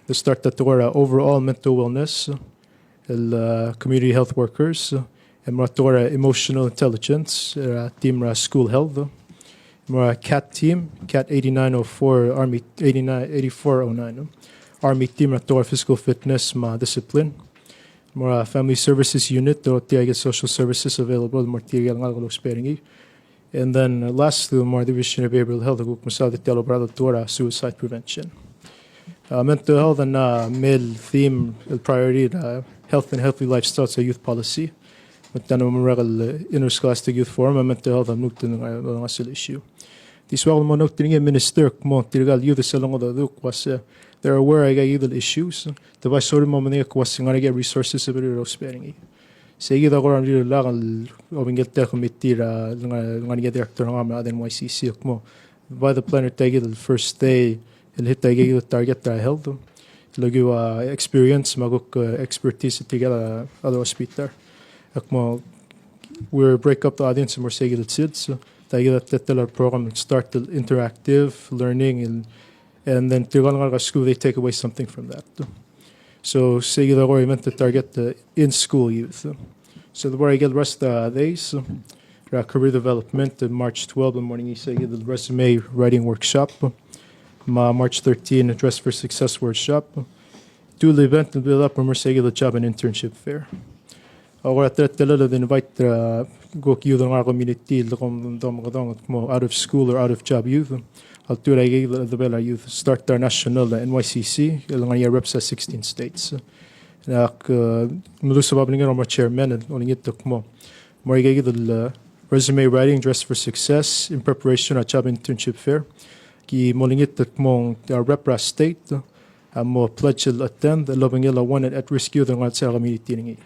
Let's start er a tekoi er a overall mental wellness, el, uh, community health workers, e mo er a tekoi er a emotional intelligence, er a team er a school health, mo er a CAT team, CAT eighty-nine oh four, Army eighty-nine, eighty-four oh nine, Army team er a tekoi er a physical fitness me a discipline, mo er a family services unit, te ua tirke el social services available, mo er tirke el ngalek el ousbech er ngii. And then, uh, last, the mo er a Division of Behavioral Health, a kuk mesaod er tia el oberaod el tekoi er a suicide prevention. Uh, mental health a, uh, mle theme el priority er a, uh, health and healthy lifestyle er a youth policy. Me tia el mo merek el, uh, Interscholastic Youth Forum, a mental health a mle ua ngii el, uh, ngasech el issue. Di soak el mo note er ngii a minister el kmo tirke el youth a sel lengodech a duk uase, uh, they're aware er aika kid el issues. Te bai sorir el mo medengei el kmo uase ngar er ngii a resources el bebil er a ousbech er ngii. Sei kid a kora mle lak el obengkel tia el committee er a, ngar er ngii a director er ngak me a rechad er a N Y C C el kmo, bai de plan er tia kid el first day el hit aika kid el target er a health. Lokiu a experience me a kuk, uh, expertise er tirke el, uh, other hospital. El kmo, we break up the audience el mo er sei kid el sils. Tia kid a teletelel a program el start el interactive learning el And then tirke el ngalek er a skuul, they take away something from that. So, sei kid a kora event el target, uh, in-school youth. So, the more I get rest, uh, days, uh, career development, uh, March twelve, the morning, sei kid el resume writing workshop. Ma-, March thirteen, dress for success workshop. Dual event el build up, me sei kid el job and internship fair. A kora teletelel el di invite er a kuk youth el ngar er a community el kom domekedong el kmo out of school or out of job youth. a ltuil er a ikeikid el chedebechel a youth, start er a national, uh, N Y C C, el ngar er ngii a reps er a sixteen states. Ak, uh, meluches a babilngir el mo chairman, el olengit el kmo mo er a ikeikid el, uh, resume writing, dress for success, in preparation er a job internship fair. Ki mo olengit el kmo a rep er a state a mo pledge el attend el obengkel a one at, at risk youth el ngar er a community er ngii.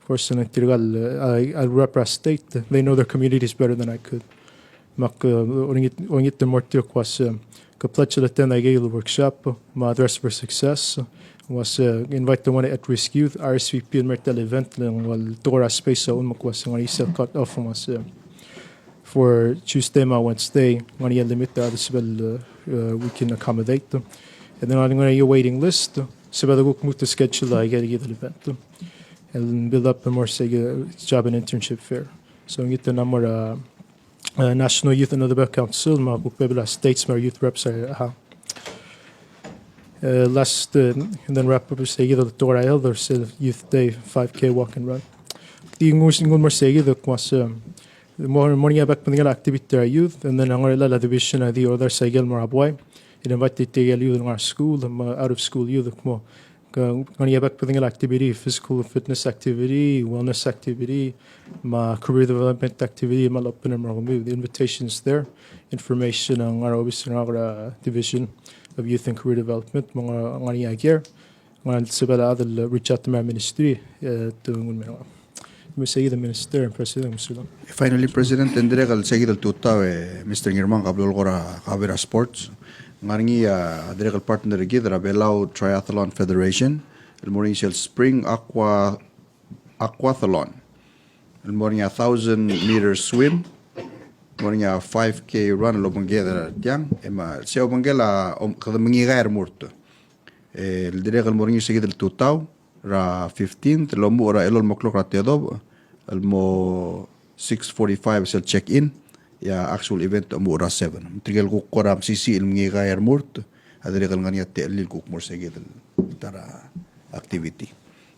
Of course, ng tirka el, uh, a rep er a state, they know their communities better than I could. Me ak, uh, olengit, olengit el mo er tir el kmo a se, ke pledge el attend a ikeikid el workshop, me a dress for success. Me a se, invite the one at risk youth, R S V P el mo er tia el event, le ng ua el tekoi er a space a uchul me kmo a se ng ngar er ngii sel cut off, me a se for Tuesday me a Wednesday, ng ngar er ngii a limit a sebechel, uh, uh, we can accommodate. And then ng ngar er ngii a waiting list, sebechel de kuk lmuut el schedule a ikeikid el event. And build up a mo er sei, uh, job and internship fair. So ngii a mo er a, uh, National Youth and Other Council, me a kuk bebil a states me a youth reps a, uh, Uh, last, uh, and then wrap up er seikid el tekoi er a elder, se Youth Day, five K walk and run. Di nguu, nguu el mo er seikid el kmo a se, mo, mo er ngii a bek el bedengel a activity er a youth, and then a ngar er a division a di order er seikid el mo er a buai, el invite tirke el youth el ngar er a school, me a out of school youth el kmo, ke ngar er ngii a bek el bedengel a activity, physical fitness activity, wellness activity, me a career development activity, me a lopen el mo er kemiu, the invitation's there. Information a ngar er a obis er ngak er a Division of Youth and Career Development, me ng ngar er ngii a kiei er ngak el sebechel a chad el reach out er a ministry, e te nguu el mo er ngak. Me seikid el Minister and President, mesulang. Finally, President, e ng dirrek el seikid el tutau e Mister Ngirmang a blo el kora cover er a sports. Ng ngar er ngii a dirrek el partner er kid er a Belau Triathlon Federation, el mo er ngii sel Spring Aqua Aquathlon. El mo er ngii a thousand meter swim. Mo er ngii a five K run el obengked er tiang. E me se obengkel a, om, kede mengikai er a murt. E, el dirrek el mo er ngii seikid el tutau er a fifteenth, el omuchel er a elolem el klok er a tedobech, el mo six forty-five sel check-in, e a actual event a omuchel er a seven. Me tirke el kuk kora mesisiich el mengikai er a murt, a dirrek el ngar er ngii a techellir el kuk mo er seikid el ta er a activity.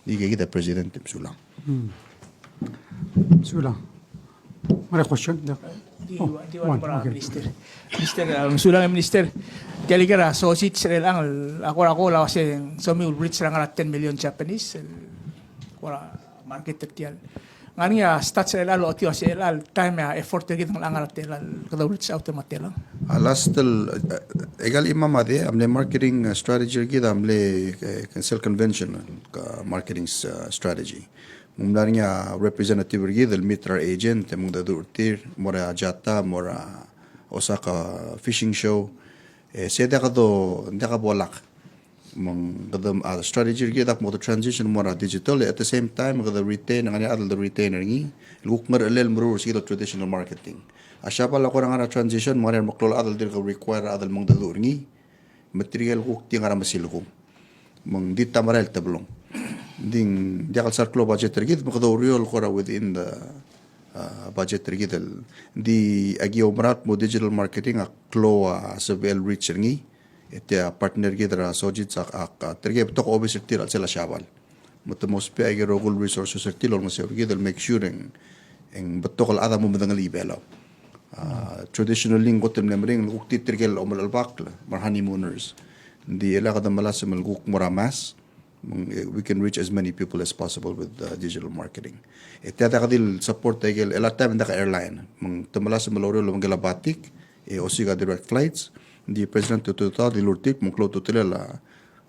Di keikid a President, mesulang. Hmm. Mesulang. Ngar er a question? Di, oh, di, di, one, okay. Minister. Minister, uh, mesulang, Minister. Tia el ikel a sausage er chelechang, a kora, kora ua se ng somiu el reach er a ngar er a ten million Japanese, el kora market er tiang. Ng ngar er ngii a stats er chelechang el ochotii ua se chelechang el time e a effort er kid el ngar er a chelechang el kede reach out me a chelechang. A last el, e, e, aika el chimam a di, a mle marketing, e, strategy er kid a mle, e, sel convention, e, marketing, e, strategy. Me ng mla er ngii a representative er kid el meet er a agent, e mengedecheduch er tir, mo er a JATA, mo er a Osaka Fishing Show. E, se diak do, diak bo lak. Me ng kede, a, strategy er kid a kmo kede transition mo er a digital, at the same time, kede retain, ng ngar er ngii a chad el retain er ngii, el kuk ngerechelel el meruul er se kid el traditional marketing. A Siabal a kora ngar er a transition, me ng ngar er ngii a meklou el chad el dirk require a chad el mengedecheduch er ngii, me tirke el kuk di ngar er a mesilekung. Me ng di ta merael el tebelong. Ng di ng diak el sal klou a budget er kid, me kede oureor el kora within the, a, budget er kid el. Ng di aki oumerang el kmo digital marketing a klou a sebechel el reach er ngii. E tia partner er kid er a Sojitz a, a, a, tirke betok a obis er tir er a chelsel a Siabal. Me te mo ousbech aike el rokui el resources er tir el olengeseu er kid el make sure e ng, e ng betok el chad a mo medengelii Belau. A, traditionally, ng kot el mle meringel el kuk di tirke el omelalbakl, me a honeymooners. Ng di e le kede melasem el kuk mo er a mass, me ng, e, we can reach as many people as possible with, uh, digital marketing. E tia diak di el support aike el, e a time ng diak a airline. Me ng te melasem el oureor el obengkel a batik, e osiik a direct flights. Ng di President Tutau a dilu er tir, me ng klou a ultutelel a,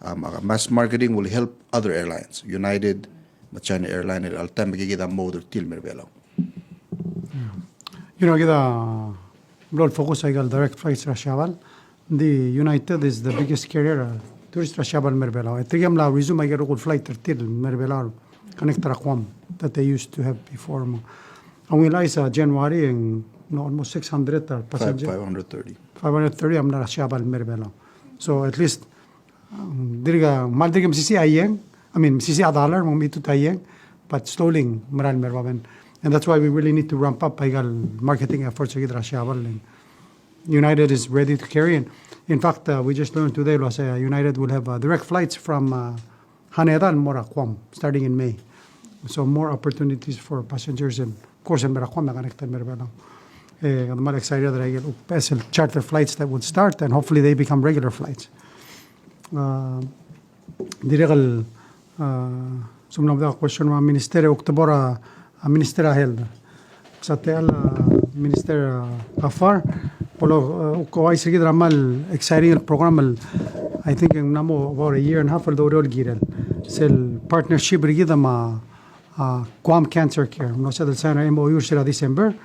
um, a mass marketing will help other airlines. United, me a China Airline, el alta me kid a mode er tir el mer Belau. You know, kid a mlo el focus aike el direct flights er a Siabal. Ng di United is the biggest carrier, uh, tourist er a Siabal el mer Belau. E tirke a mla resume aike el rokui el flight er tir el mer Belau, connect er a Guam that they used to have before. Me a ungil chais a January e ng, no, almost six hundred a passenger. Five, five hundred thirty. Five hundred thirty a mla er a Siabal el mer Belau. So at least, um, dirk, kmal dirk mesisiich a ieng, I mean, mesisiich a dollar, me ng mechitechut a ieng, but slowly ng merael el mer baben. And that's why we really need to ramp up aike el marketing efforts er kid er a Siabal. United is ready to carry. And in fact, uh, we just learned today, el uase, uh, United will have, uh, direct flights from, uh, Haneda el mo er a Guam, starting in May. So more opportunities for passengers and, of course, el mer a Guam e connect el mer Belau. E kede kmal excited er a ikel kuk beches el charter flights that would start, and hopefully they become regular flights. A, dirrek el, a, se el mo er a question er a Minister, e kuk tebor a, a Minister er a Health. Sa tia el, a, Minister, a, Gaafar, bo lo, a, kuk ouchais er kid er a kmal exciting el program el, I think, ng mla mo about a year and a half el doureor el kirel. Sel partnership er kid me a, a, Guam Cancer Care. Ng mlo sebeched el sign er a M O U er se er a December.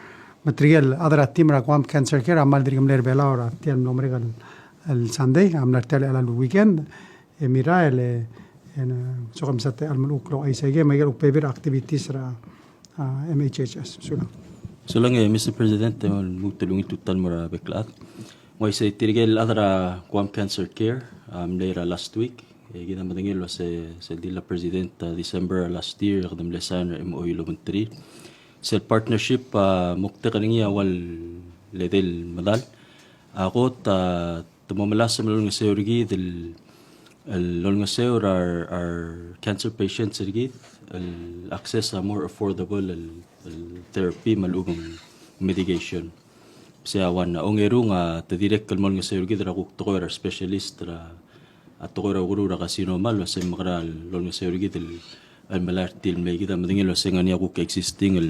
Me tirke el chad er a team er a Guam Cancer Care a kmal dirk mle er a Belau er tia el mlo merek el, el Sunday, a mla er tia el weekend. E merael e, e ng soak el msa tia el kmal kuk ouchais a ikel me a ikel kuk bebil er a activities er a, a, M H H S. Sulang. Sulang, e, Mister President, e, me lmuut el ungil tutau el mo er a bek el chad. Ng uaisei, tirke el chad er a Guam Cancer Care a mlei er a last week. E kid a medengei el uase sel di el President, a, December last year, e kede mle sign er a M O U el obengterir. Sel partnership, a, moktek er ngii a ua le edei el medal. A kot, a, te mo melasem el olengeseu er kid el, el olengeseu er a re, a re cancer patients er kid el access a more affordable el, el therapy me a lechub e ng medication. Se a one. A ongerung, a, te dirrek el mo olengeseu er kid er a kuk tekoi er a re specialist er a, a, tekoi er a ukeruul er a carcinoma el uase ng mekera el olengeseu er kid el el melai er tir el mei. Kid a medengei el uase ng ngar er ngii a kuk existing el,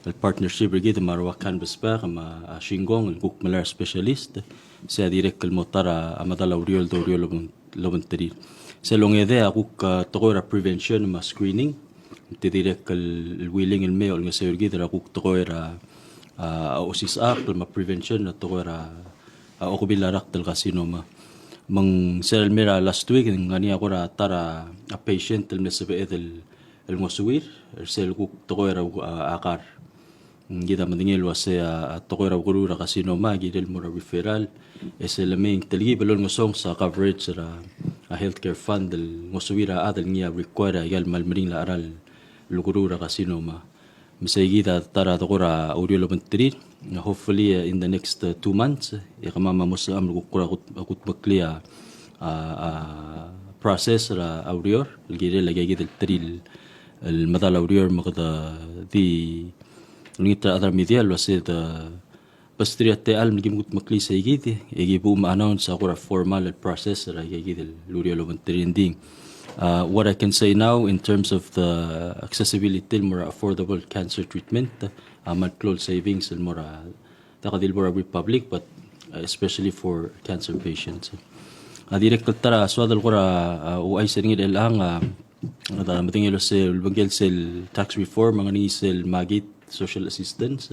el partnership er kid me a rua Canvasback me a, a, Shinggong el kuk melai er a specialist. Se a dirrek el mo ta er a, a, medal a ureor el doureor el obeng, el obengterir. Sel ongedei a kuk, a, tekoi er a prevention me a screening. Te dirrek el, el willing el mei e olengeseu er kid er a kuk tekoi er a, a, osisechakl me a prevention, a tekoi er a, a, okebil a rakt el carcinoma. Me ng sel mei er a last week, ng ngar er ngii a kora ta er a, a, patient el mle sebeched el, el ngosuir er sel kuk tekoi er a, a, a kar. Kid a medengei el uase, a, a, tekoi er a ukeruul er a carcinoma a kirel el mo er a referral, e sel lemei e ng telkib el olengesonges a coverage er a, a, healthcare fund el ngosuir a chad el ngii a require a ikel kmal meringel a cheral el ukeruul er a carcinoma. Me sei kid a ta er a tekoi er a ureor el obengterir. Hopefully, uh, in the next, uh, two months, e kemam a mo sebecham el kuk kora kut, kutmeklii a, a, a, process er a ureor el kirel a ikakid el terir el medal a ureor me kede di olengit er a chad er a media el uase te besterir a techall me ki mo kutmeklii sei kid, e ki bo mo announce a kora formal el process er a ikakid el ureor el obengterir. Ng di, uh, what I can say now in terms of the accessibility el mo er a affordable cancer treatment, a kmal klou el savings el mo er a, diak di el mo er a Republic, but, uh, especially for cancer patients. A dirrek el ta er a soad el kora, uh, ouchais er ngii er chelechang, a, a medengei el uase ulebengkel sel tax reform, a ngar er ngii sel makit social assistance,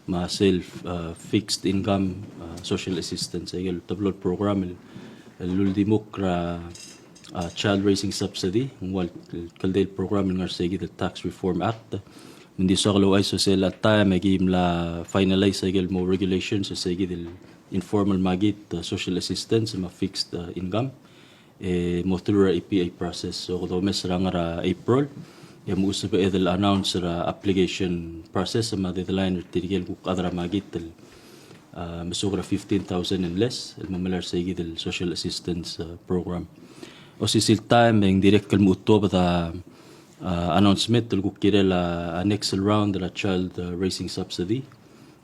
me a sel, uh, fixed income, uh, social assistance. Aikel teblo el program el, el uldimukl er a, uh, child raising subsidy, ng ua el kldei el program el ngar er sei kid el Tax Reform Act. Me ng di soak el ouchais el uase a taem e ki mla finalize aikel mo regulations er sei kid el informal makit, uh, social assistance me a fixed, uh, income. E mo through er a A P A process. So, kede omes er a ngar er a April, e mo sebeched el announce er a application process me a deadline er tirke el kuk chad er a makit el, a, mesuk er a fifteen thousand and less, el mo melai er sei kid el social assistance, a, program. Osisiu el taem e ng dirrek el mo tuobed a, a, announcement el kuk kirel a, a, next round er a child, a, raising subsidy.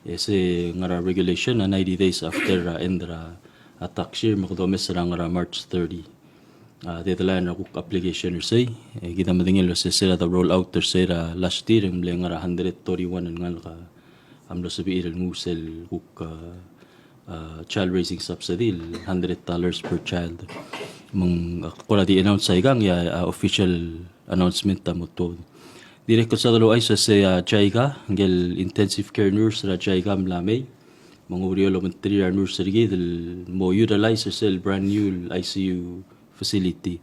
E se ngar er a regulation a ninety days after, a, end er a, a, tax year, me kede omes er a ngar er a March thirty. A, deadline er a kuk application er sei, e kid a medengei el uase sel a roll out er sei er a last year, e ng mle ngar er a hundred thirty-one el ngalek a mlo sebechir el nguu sel kuk, a, a, child raising subsidy el hundred dollars per child. Me ng, a, kora di announce aikang, e a, a, official announcement a mo tuobed. Dirrek el soad el ouchais el uase a JICA, ngike el intensive care nurse er a JICA a mla mei. Me ng oureor el obengterir a renurse er kid el mo utilize er sel brand new el I C U facility.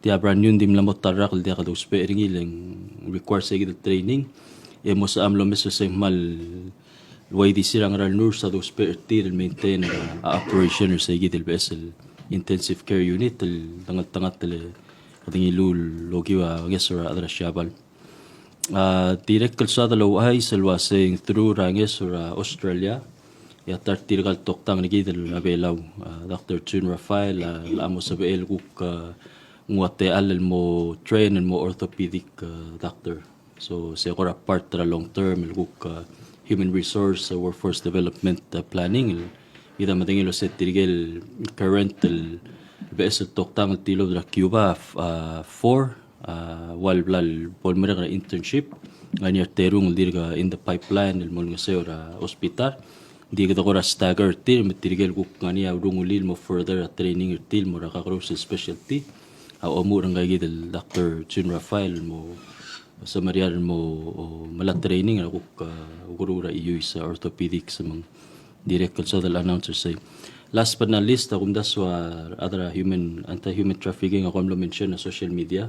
Tia brand new ng di mla mo ta el rak el diak dousbech er ngii, e le ng require sei kid el training. E mo sebecham el omes er sei me a kmal uaisei er a ngar er a renurse a dousbech er tir el maintain a operation er sei kid el beches el intensive care unit el dengeltengat el kede ngiluu el okiu a ngeso er a chad er a Siabal. A, dirrek el soad el ouchais el uase ng through er a ngeso er a Australia, e a ta er tirka el toktang er kid er a Belau, a, Doctor Jun Raphael, a, a mo sebechel el kuk, a, nguu a techall el mo train el mo orthopedic, a, doctor. So, se kora part er a long term el kuk, a, human resource, uh, workforce development, uh, planning, el, kid a medengei el uase tirke el current el beches el toktang el tilobed er a Cuba, f-, uh, four, uh, ua el bla el bo lemerek er a internship, ngar er ngii a terung el dirk in the pipeline el mo olengeseu er a hospital. Ng di kede kora stagger er tir, me tirke el kuk ngar er ngii a urungulii el mo further a training er tir el mo er a kakerous el specialty. A omuchel er ngka kid el Doctor Jun Raphael el mo semeriar el mo, o, melai a training er a kuk, uh, ukeruul er a iuis, uh, orthopedics me ng dirrek el soad el announce er sei. Last but not least, a kumdasu a rechad er a human, anti-human trafficking, a kom mlo mention a social media.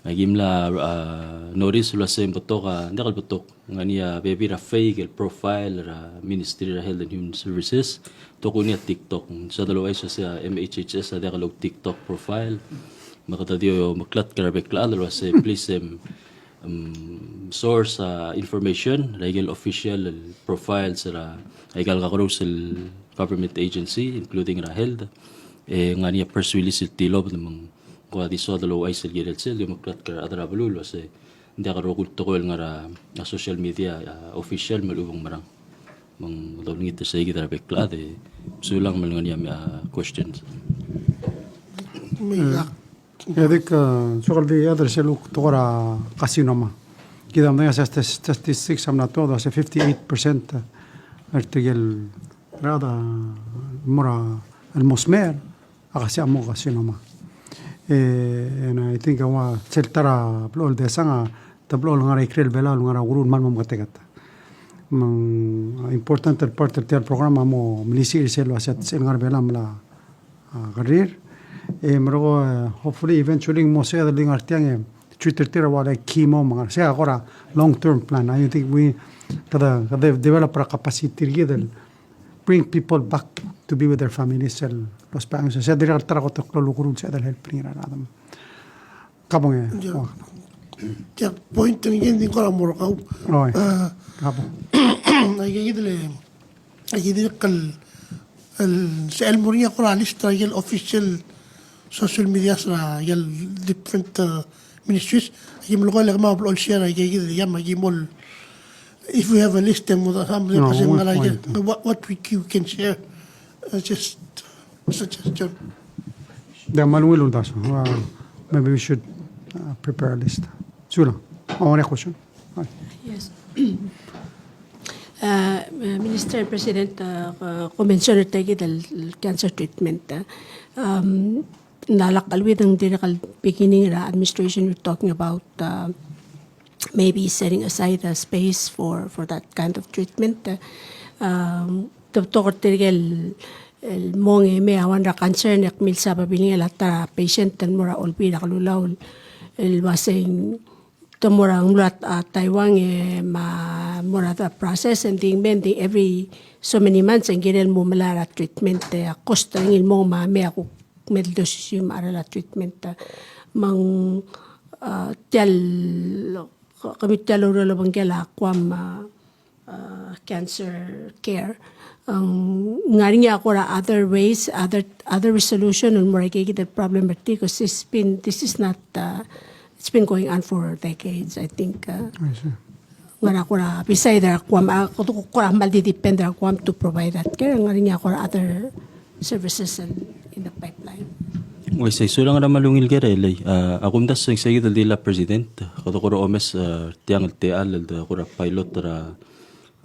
Aki mla, uh, notice el uase ng betok a, ng diak el betok, ngar er ngii a bebil er a fake el profile er a Ministry er a Health and Human Services, tokuni a TikTok. Soad el ouchais el uase a M H H S a diak el ou TikTok profile. Me kede di omeklatk er a rebek el chad el uase please, em, em, source, uh, information er a ikel official el profiles er a ikal kakerous el government agency, including er a health. E ngar er ngii a press release el tilobed me ng kora di soad el ouchais el kirel sel di omeklatk er a rechad er a beluu el uase ng diak el rokui el tekoi el ngar er a, a social media, a, official me a lechub e ng merang. Me ng dolengit er sei kid er a rebek el chad, e sulang me ng ngar er ngii a, a, questions. Me ia. Ia, dik, a, soak el di address el kuk tekoi er a carcinoma. Kid a medengei a stat-, statistics a mla tuobed el uase fifty-eight percent er tirke el rechad el mo er a, el mo smecher a kasi a mo carcinoma. E, and I think a ua sel ta er a blechoel desang a, te blechoel ngar er a ikrel Belau el ngar er a ukeruul el kmal mo meketeket. Me ng important el part er tia el program a mo melisiich er sel uase a sel ngar er a Belau a mla, a, kerir. E merekong, e, hopefully eventually ng mo sebeched el di ngar tiang e treat er tir a ua le chemo me a ngar, sei a kora long term plan. I think we, kede, kede develop er a capacity er kid el bring people back to be with their families el lousbech a ngii. Sei a dirrek el ta er a kot el klou el ukeruul el sebeched el help er ngii er a rechad. Kabong e. Ia. Tia point er ngii e ng di kora mo er kau. Oi. A, kabong. Aike kid el, aike dirrek el, el, sel mo er ngii a kora list er a ikel official social medias er a ikel different, uh, ministries. Aki melekoi el kemam a blechoel share aike kid el, ia me aki mo el, if we have a list, then we'll, um, no, we'll find it. What, what we, you can share, uh, just a suggestion. Ia, me a ungil uldasu. Uh, maybe we should, uh, prepare a list. Sulang. Oh, any question? Hi. Yes. Uh, Minister, President, uh, uh, ko mention er tia kid el cancer treatment, uh, um, ng diak el, with ng dirrek el beginning er a administration, you're talking about, uh, maybe setting aside a space for, for that kind of treatment. Uh, um, te betok er tirke el, el mong e mei a one er a cancer, e ng milsa a babilngel a ta er a patient el mo er a Olbiil er a Kelulau el, el uasei te mo er a, ng mlo er a, a, Taiwan e me a mo er a process, e ng di me ng di every so many months e ng kirel mo melai er a treatment, e a cost er ngii el mong me a mei a kuk me de osisiu me a cheral a treatment. Me ng, a, tia el, kemiu tia el oureor el obengkel a Guam, a, uh, cancer care. Ng ngar er ngii a kora other ways, other, other resolution el mo er aike kid el problem er tir, 'cause it's been, this is not, uh, it's been going on for decades, I think. Uh, I see. Ngar er a kora, beside er a Guam, a, kora kmal di depend er a Guam to provide that care, ngar er ngii a kora other services in, in the pipeline. Uaisei, sulang er a kmal ungil ker e lei, a, a kumdasu e ng sei kid el di le president, kede kora omes, a, tiang el techall el de kora pilot er a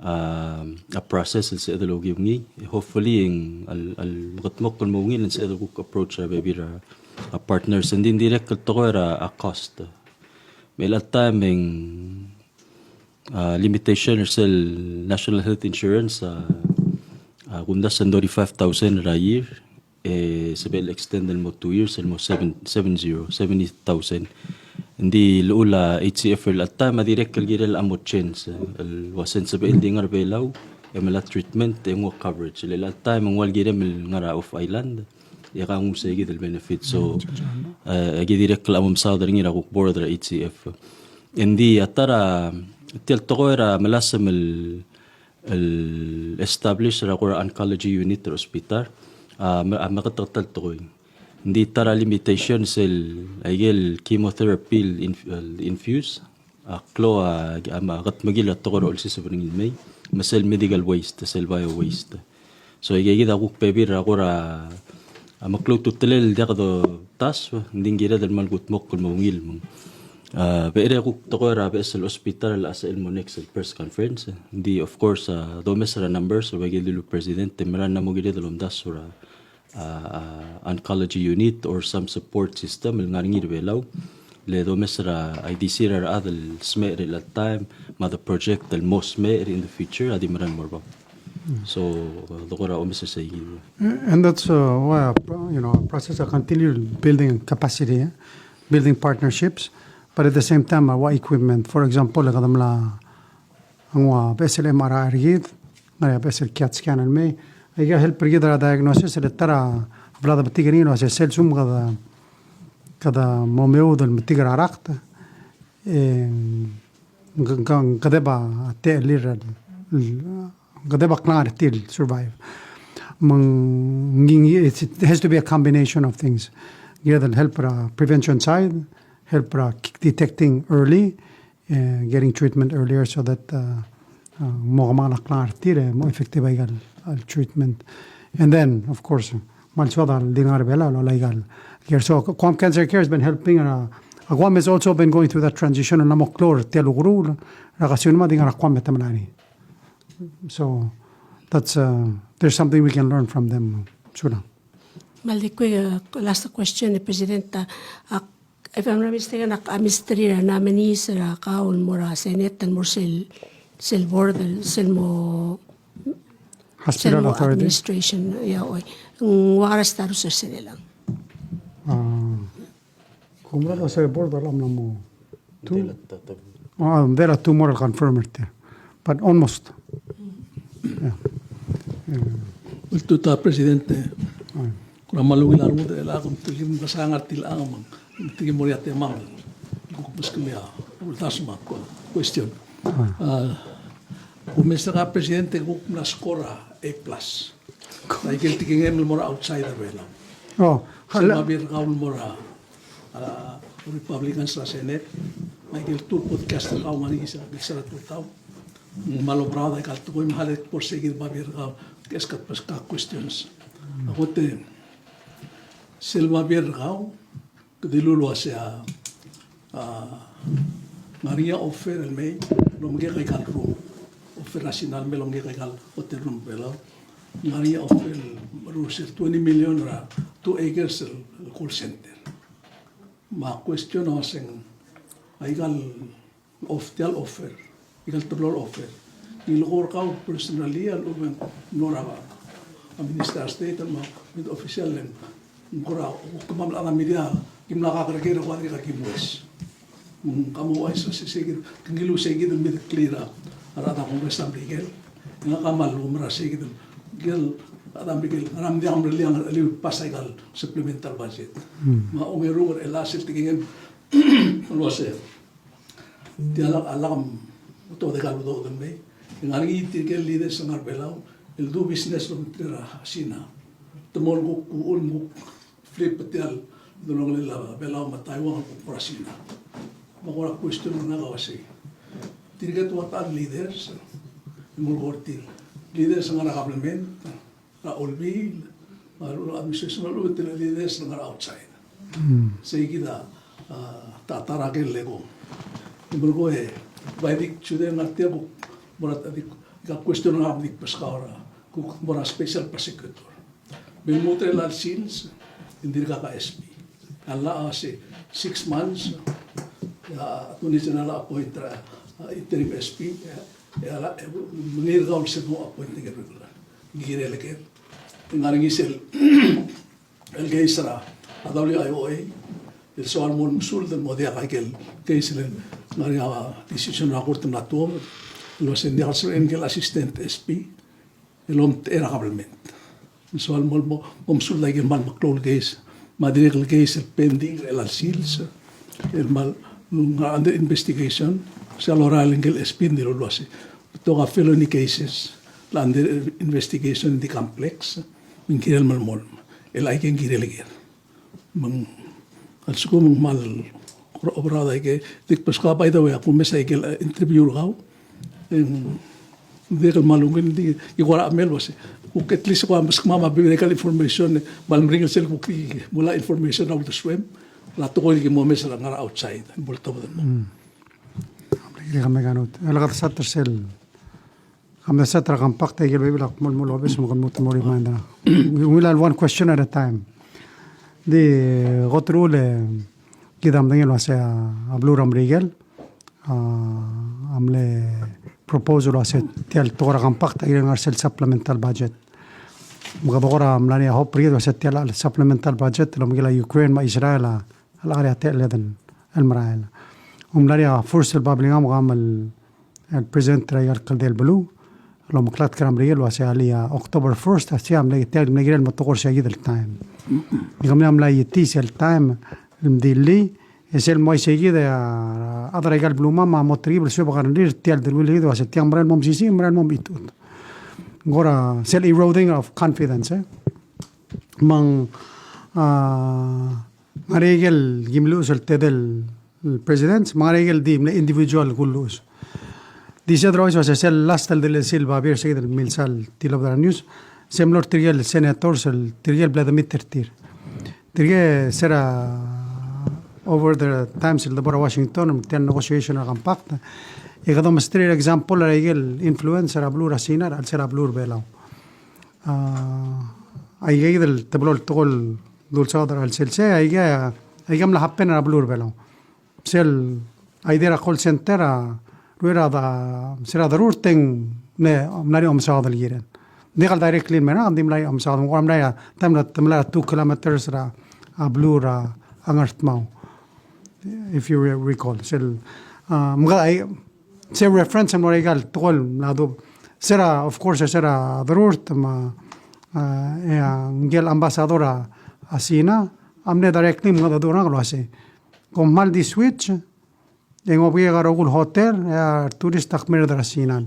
a, a process el sebeched el okiu ngii. Hopefully, ng, a, a mekedmokl el mo ungil e ng sebeched el kuk approach er a bebil er a, a partners. Ng di dirrek el tekoi er a, a cost. Me chelecha el taem e ng, a, limitation er sel National Health Insurance, a, a, kumdasu e ng thirty-five thousand er a year. E sebechel extend el mo two years, el mo seven, seven zero, seventy thousand. Ng di llechul a H C F er chelecha el taem a dirrek el kirel a mo change, el uasei ng sebechel di ngar er a Belau e melai a treatment e nguu a coverage. Le chelecha el taem e ng ua el kirem el ngar er a off island, e ke nguu sei kid el benefit. So, e, aki dirrek el mo mesaod er ngii er a kuk board er a H C F. Ng di a ta er a, tia el tekoi er a melasem el el establish er a kora oncology unit er a hospital, a, me, a, meketeketang el tekoi. Ng di ta er a limitation sel, aike el chemotherapy el inf-, el infuse, a, klou a, a, me a kedmekill a tekoi er a olsiseb er ngii el mei. me sel medical waste, sel bio waste. So, ikakid a kuk bebil er a kora, a, meklou a ultutelel el diak domdasu, ng di ng kired el kmal kudmokl el mo ungil, me ng, a, becherei a kuk tekoi er a beches el hospital el locha sebechel el mo next el press conference. Ng di, of course, a, domes er a numbers, el ua ikel dilu el president, e mera el mo kired el omdasu er a, a, a, oncology unit or some support system el ngar er ngii er a Belau. Le domes er a, a ildisir a rechad el smecher er chelecha el taem, me a de project el mo smecher in the future, a di mera el mo er bab. So, a, de kora omes er sei. And that's, uh, why, uh, you know, a process of continue building capacity, eh? Building partnerships, but at the same time, uh, ua equipment. For example, e kede mla ng ua beches el M R I er kid, ng ngar er ngii a beches el CAT scan el mei. Aika help er kid er a diagnosis, e le ta er a bla de metik er ngii el uase sel lsekum kede, kede mo meoud el metik er a rakt, e ng, ng, ng kedeb a techellir el, el, ng kedeb a klengar er tir el survive. Me ng, ng, it has to be a combination of things. Kired el help er a prevention side, help er a detecting early, eh, getting treatment earlier so that, uh, uh, mo kemanget a klengar er tir, e mo effective aika el, el treatment. And then, of course, me a lsoad el di ngar er a Belau el, el aika el care. So, Guam Cancer Care has been helping, uh, Guam has also been going through that transition, el mo klou er tia el ukeruul, er a kasiu me a di ngar er a Guam me te melai. So, that's, uh, there's something we can learn from them, Sula. Me a ldi kuk, uh, last question, eh, President, uh, ak If I'm not mistaken, ak, a mesterir a nominees er a kau el mo er a Senate el mo er sel, sel board, el sel mo, Hospital sel mo Authority. Administration, ia, oi. Ng ua kora status er sel elang. Ah, kuk mla er sel board el mla mo two. Ng diak a two more el confirm er tir. But almost. Yeah. Yeah. Ultutelel a Presidente. Oi. Kora mal ungil a rengud er chelechang, me te ki mla ngar er tiang me te ki mo er a temam. Kuk meskemiu a uldasu me a question. Ah. Ah, kumes er a Presidente, kuk mla score a A plus. Aike el tekingem el mo er a outside er a Belau. Oh, sel hala. Babier er kau el mo er a, a, Republicans er a Senate. Aike el two podcast er kau el ngar er ngii er a, er a tutau. Me a lobraod aika el tekoi me a lak bo er sei kid el babier er kau, ke ask a questions. A kot e sel babier er kau, ke dilu el uasei a, a, ngar er ngii a offer el mei el omkek aika el room. Offer er a Sina el mei el omkek aika el hotel room er a Belau. Ngar er ngii a offer el meruul er sel twenty million er a two acres el, el call center. Me a question a uaseng, aika el of, tia el offer, aika el teblo el offer. Ngilekoi er kau personally a lechub e ng mlo er a, a Minister of State me a, me a official el, ng kora, kemam el chad er a media, ki mla kakerker e kuk dirkak ki mles. Me ng kmal uaisei, sei kid, ke ngiluu sei kid el make it clear er a, a rechad er a Congress er a Merikel. Ngak a kmal oumerang sei kid el, ngike el, a rechad er a Merikel, a rechad er a media a mle, a mle pass aika el supplemental budget. Hmm. Me a ongeru er chelechang sel tekingem el uasei. Tia lak, a lak motobed aika el udoud el mei. E ng ngar er ngii tirke el leaders el ngar er a Belau el do business el obengterir a Sina. Te mo kuk, kuk, kuk flip tia el delongelel a Belau me a Taiwan el kuk mo er a Sina. Me a kora question er ngak a uasei, tirke el ua ta el leaders, e mo er tir el leaders el ngar er a government, er a olbiil, me a lechub administration, me a lechub e tirke el leaders el ngar er a outside. Hmm. Sei kid a, a, ta, ta er a ker el eko. E merekong e, bai di kuk sudeng er tia kuk mo er a, di kuk, a question er ngak a di kuk beskau er a, kuk mo er a special prosecutor. Me ng mo er a chelecha el sils, e ng dirkak a S P. A llach a uasei six months, e a Attorney General a appoint er a, a, interim S P, e a, e a llach, e, me ng ngii er kau el se mo appoint er a regular. Ng kirel a ker. Ng ngar er ngii sel, el case er a, a W I O A, el soal mo msuld el mo diak a ikel case el ngar er ngii a decision er a court el mla tuobed, el uasei ng diak el sebechel ngike el assistant S P el omtechei er a government. Soal mo, mo, mo msuld a ikel kmal meklou el case, me a dirrek el case el pending er chelecha el sils, el kmal ngar er a under investigation, se el orael ngike el S P ng dilu el uasei, betok a felony cases el under investigation, ng di complex, me ng kirel melemolem. El aike ng kirel ker. Me ng, a lsekum ng kmal oberaod aike, di kuk beskau, by the way, a kumes a ikel, eh, interview er kau, e ng Ng di kmal ungil, ng di, e kora mle uase, kuk at least kuk meskemam a bibek el information, me a le meringel sel kuk di mo ua information er a uldesuem, a tekoi el ki mo omes er a ngar er a outside, el bo ltobed el mo. Mm. Kemam a mle, kemam a mle, el kede start er sel, kemam a mle start er a compact, e aike el bebil a kmal mo obes, me kede mo remind er a. We'll have one question at a time. Ng di, kot el uchul e, kid a medengei el uase a, a beluu er a Merikel a, a mle propose el uase tia el tekoi er a compact a kirel ngar er sel supplemental budget. Me kede kora mla er ngii a hope er kid el uase tia el supplemental budget el omekel a Ukraine me a Israel a, a locha er ngii a techelled el merael. Ng mla er ngii a first el babilngam, kemam el, el president er aika el kldei el beluu el omeklatk er a Merikel el uase alii a October first, a sei a mle, tia el mle kirel el mo tekoi er sei kid el taem. E kemam a mla itii sel taem el mdilii, e sel mo uaisei kid e a rechad er aika el belumam a mo telkib el suebek a rengrir er tia el deleuill er kid el uase tiang merael el mo mesisiich, merael el mo mechitechut. Ng kora sel eroding of confidence, e. Me ng, a, ngar er ngii a ikel kim luches el tedei el president, me ngar er ngii a ikel di mle individual kulluches. Di se otherwise, uase sel last el deleuill er sel babier er sei kid el milsa el tilobed er a news, se mlo er tirke el senators el tirke el bla de meet er tir. Tirke se er a over the times el debo er a Washington, tia el negotiation er a compact. E kede mesterir a example er a ikel influence er a beluu er a Sina er a chelsel a beluu er a Belau. A, aika kid el teblo el tekoi el dulsaod er a chelsel sei, aika, aika mla happen er a beluu er a Belau. Sel, a idea er a call center a, rullii a da, se er a derurt e ng mle, mla er ngii a omesaod el kirel. Ng diak el directly el mei er ngak, ng di mla er ngii a omesaod, ng kora mla er ngii a, taem el te mla er a two kilometers er a, a beluu er a, a Ngardmau. If you re-, recall. Sel, a, me ng, ai, se reference el mo er aika el tekoi el mla du-, se er a, of course, se er a derurt me a, a, e a, ngike el ambassador er a, a Sina, a mle directly mengedecheduch er ngak el uase, kom kmal di switch, e ng obekiek a rokui el hotel, e a tourist a kmeed er a Sina.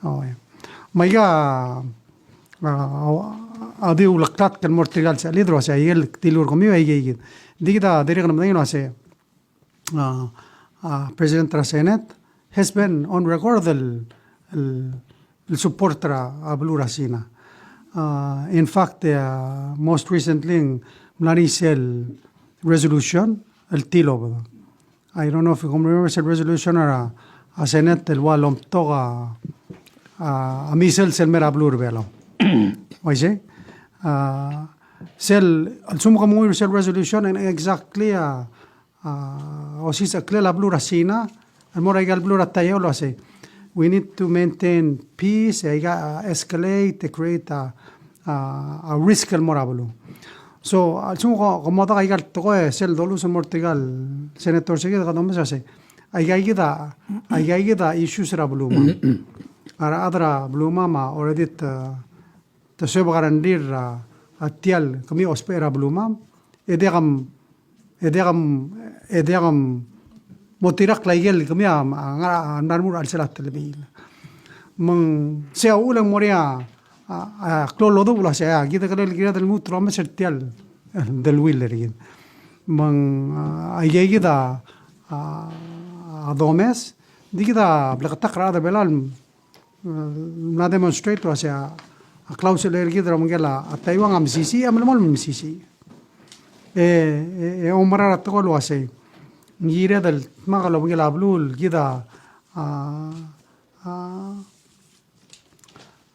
O, e. Me aika, a, a, a di uleklatk el mo er tirka el sechelid el uase, aike el dilu er kemiu, aike kid. Ng di kid a dirrek el medengei el uase, a, a, President er a Senate has been on record el, el, el support er a, a beluu er a Sina. A, in fact, a, most recently, ng mla er ngii sel resolution el tilobed. I don't know if you can remember sel resolution er a, a Senate el ua lomtok a, a, a missile sel mei er a beluu er a Belau. Uaisei? A, sel, a lsekum ke menguiu er sel resolution, e ng exactly a, a, osisecheklel a beluu er a Sina el mo er aika el beluu er a Taiwan el uase, we need to maintain peace, e aika, a, escalate, e create a, a, a risk el mo er a beluu. So, a lsekum ke, ke mo dak aika el tekoi, sel doluches el mo er tirka el senator er sei kid, kede omes el uase, aika kid a, aika kid a issues er a belumam. A rechad er a belumam a already te, te suebek a rengrir er a, a tia el kemiu a ousbech er a belumam, e diak a, e diak a, e diak a mo tirakl a ikel kemiu a, a ngar, a ngar er a chelsel a telebiil. Me ng sei a uchul e ng mo er ngii a, a, a klou el lodubech el uase, a, kid a kirel, kired el lmuut el omes er tia el, el deleuill er kid. Me ng, a, aika kid a, a, a domes, ng di kid a bleketakl er a rechad er a Belau el mla demonstrate el uase a, a klausech er kid er a obengkel a, a Taiwan a mesisiich, a melemolem el mesisiich. E, e, e oumera er a tekoi el uase ng kired el dmak el obengkel a beluu el kid a, a, a,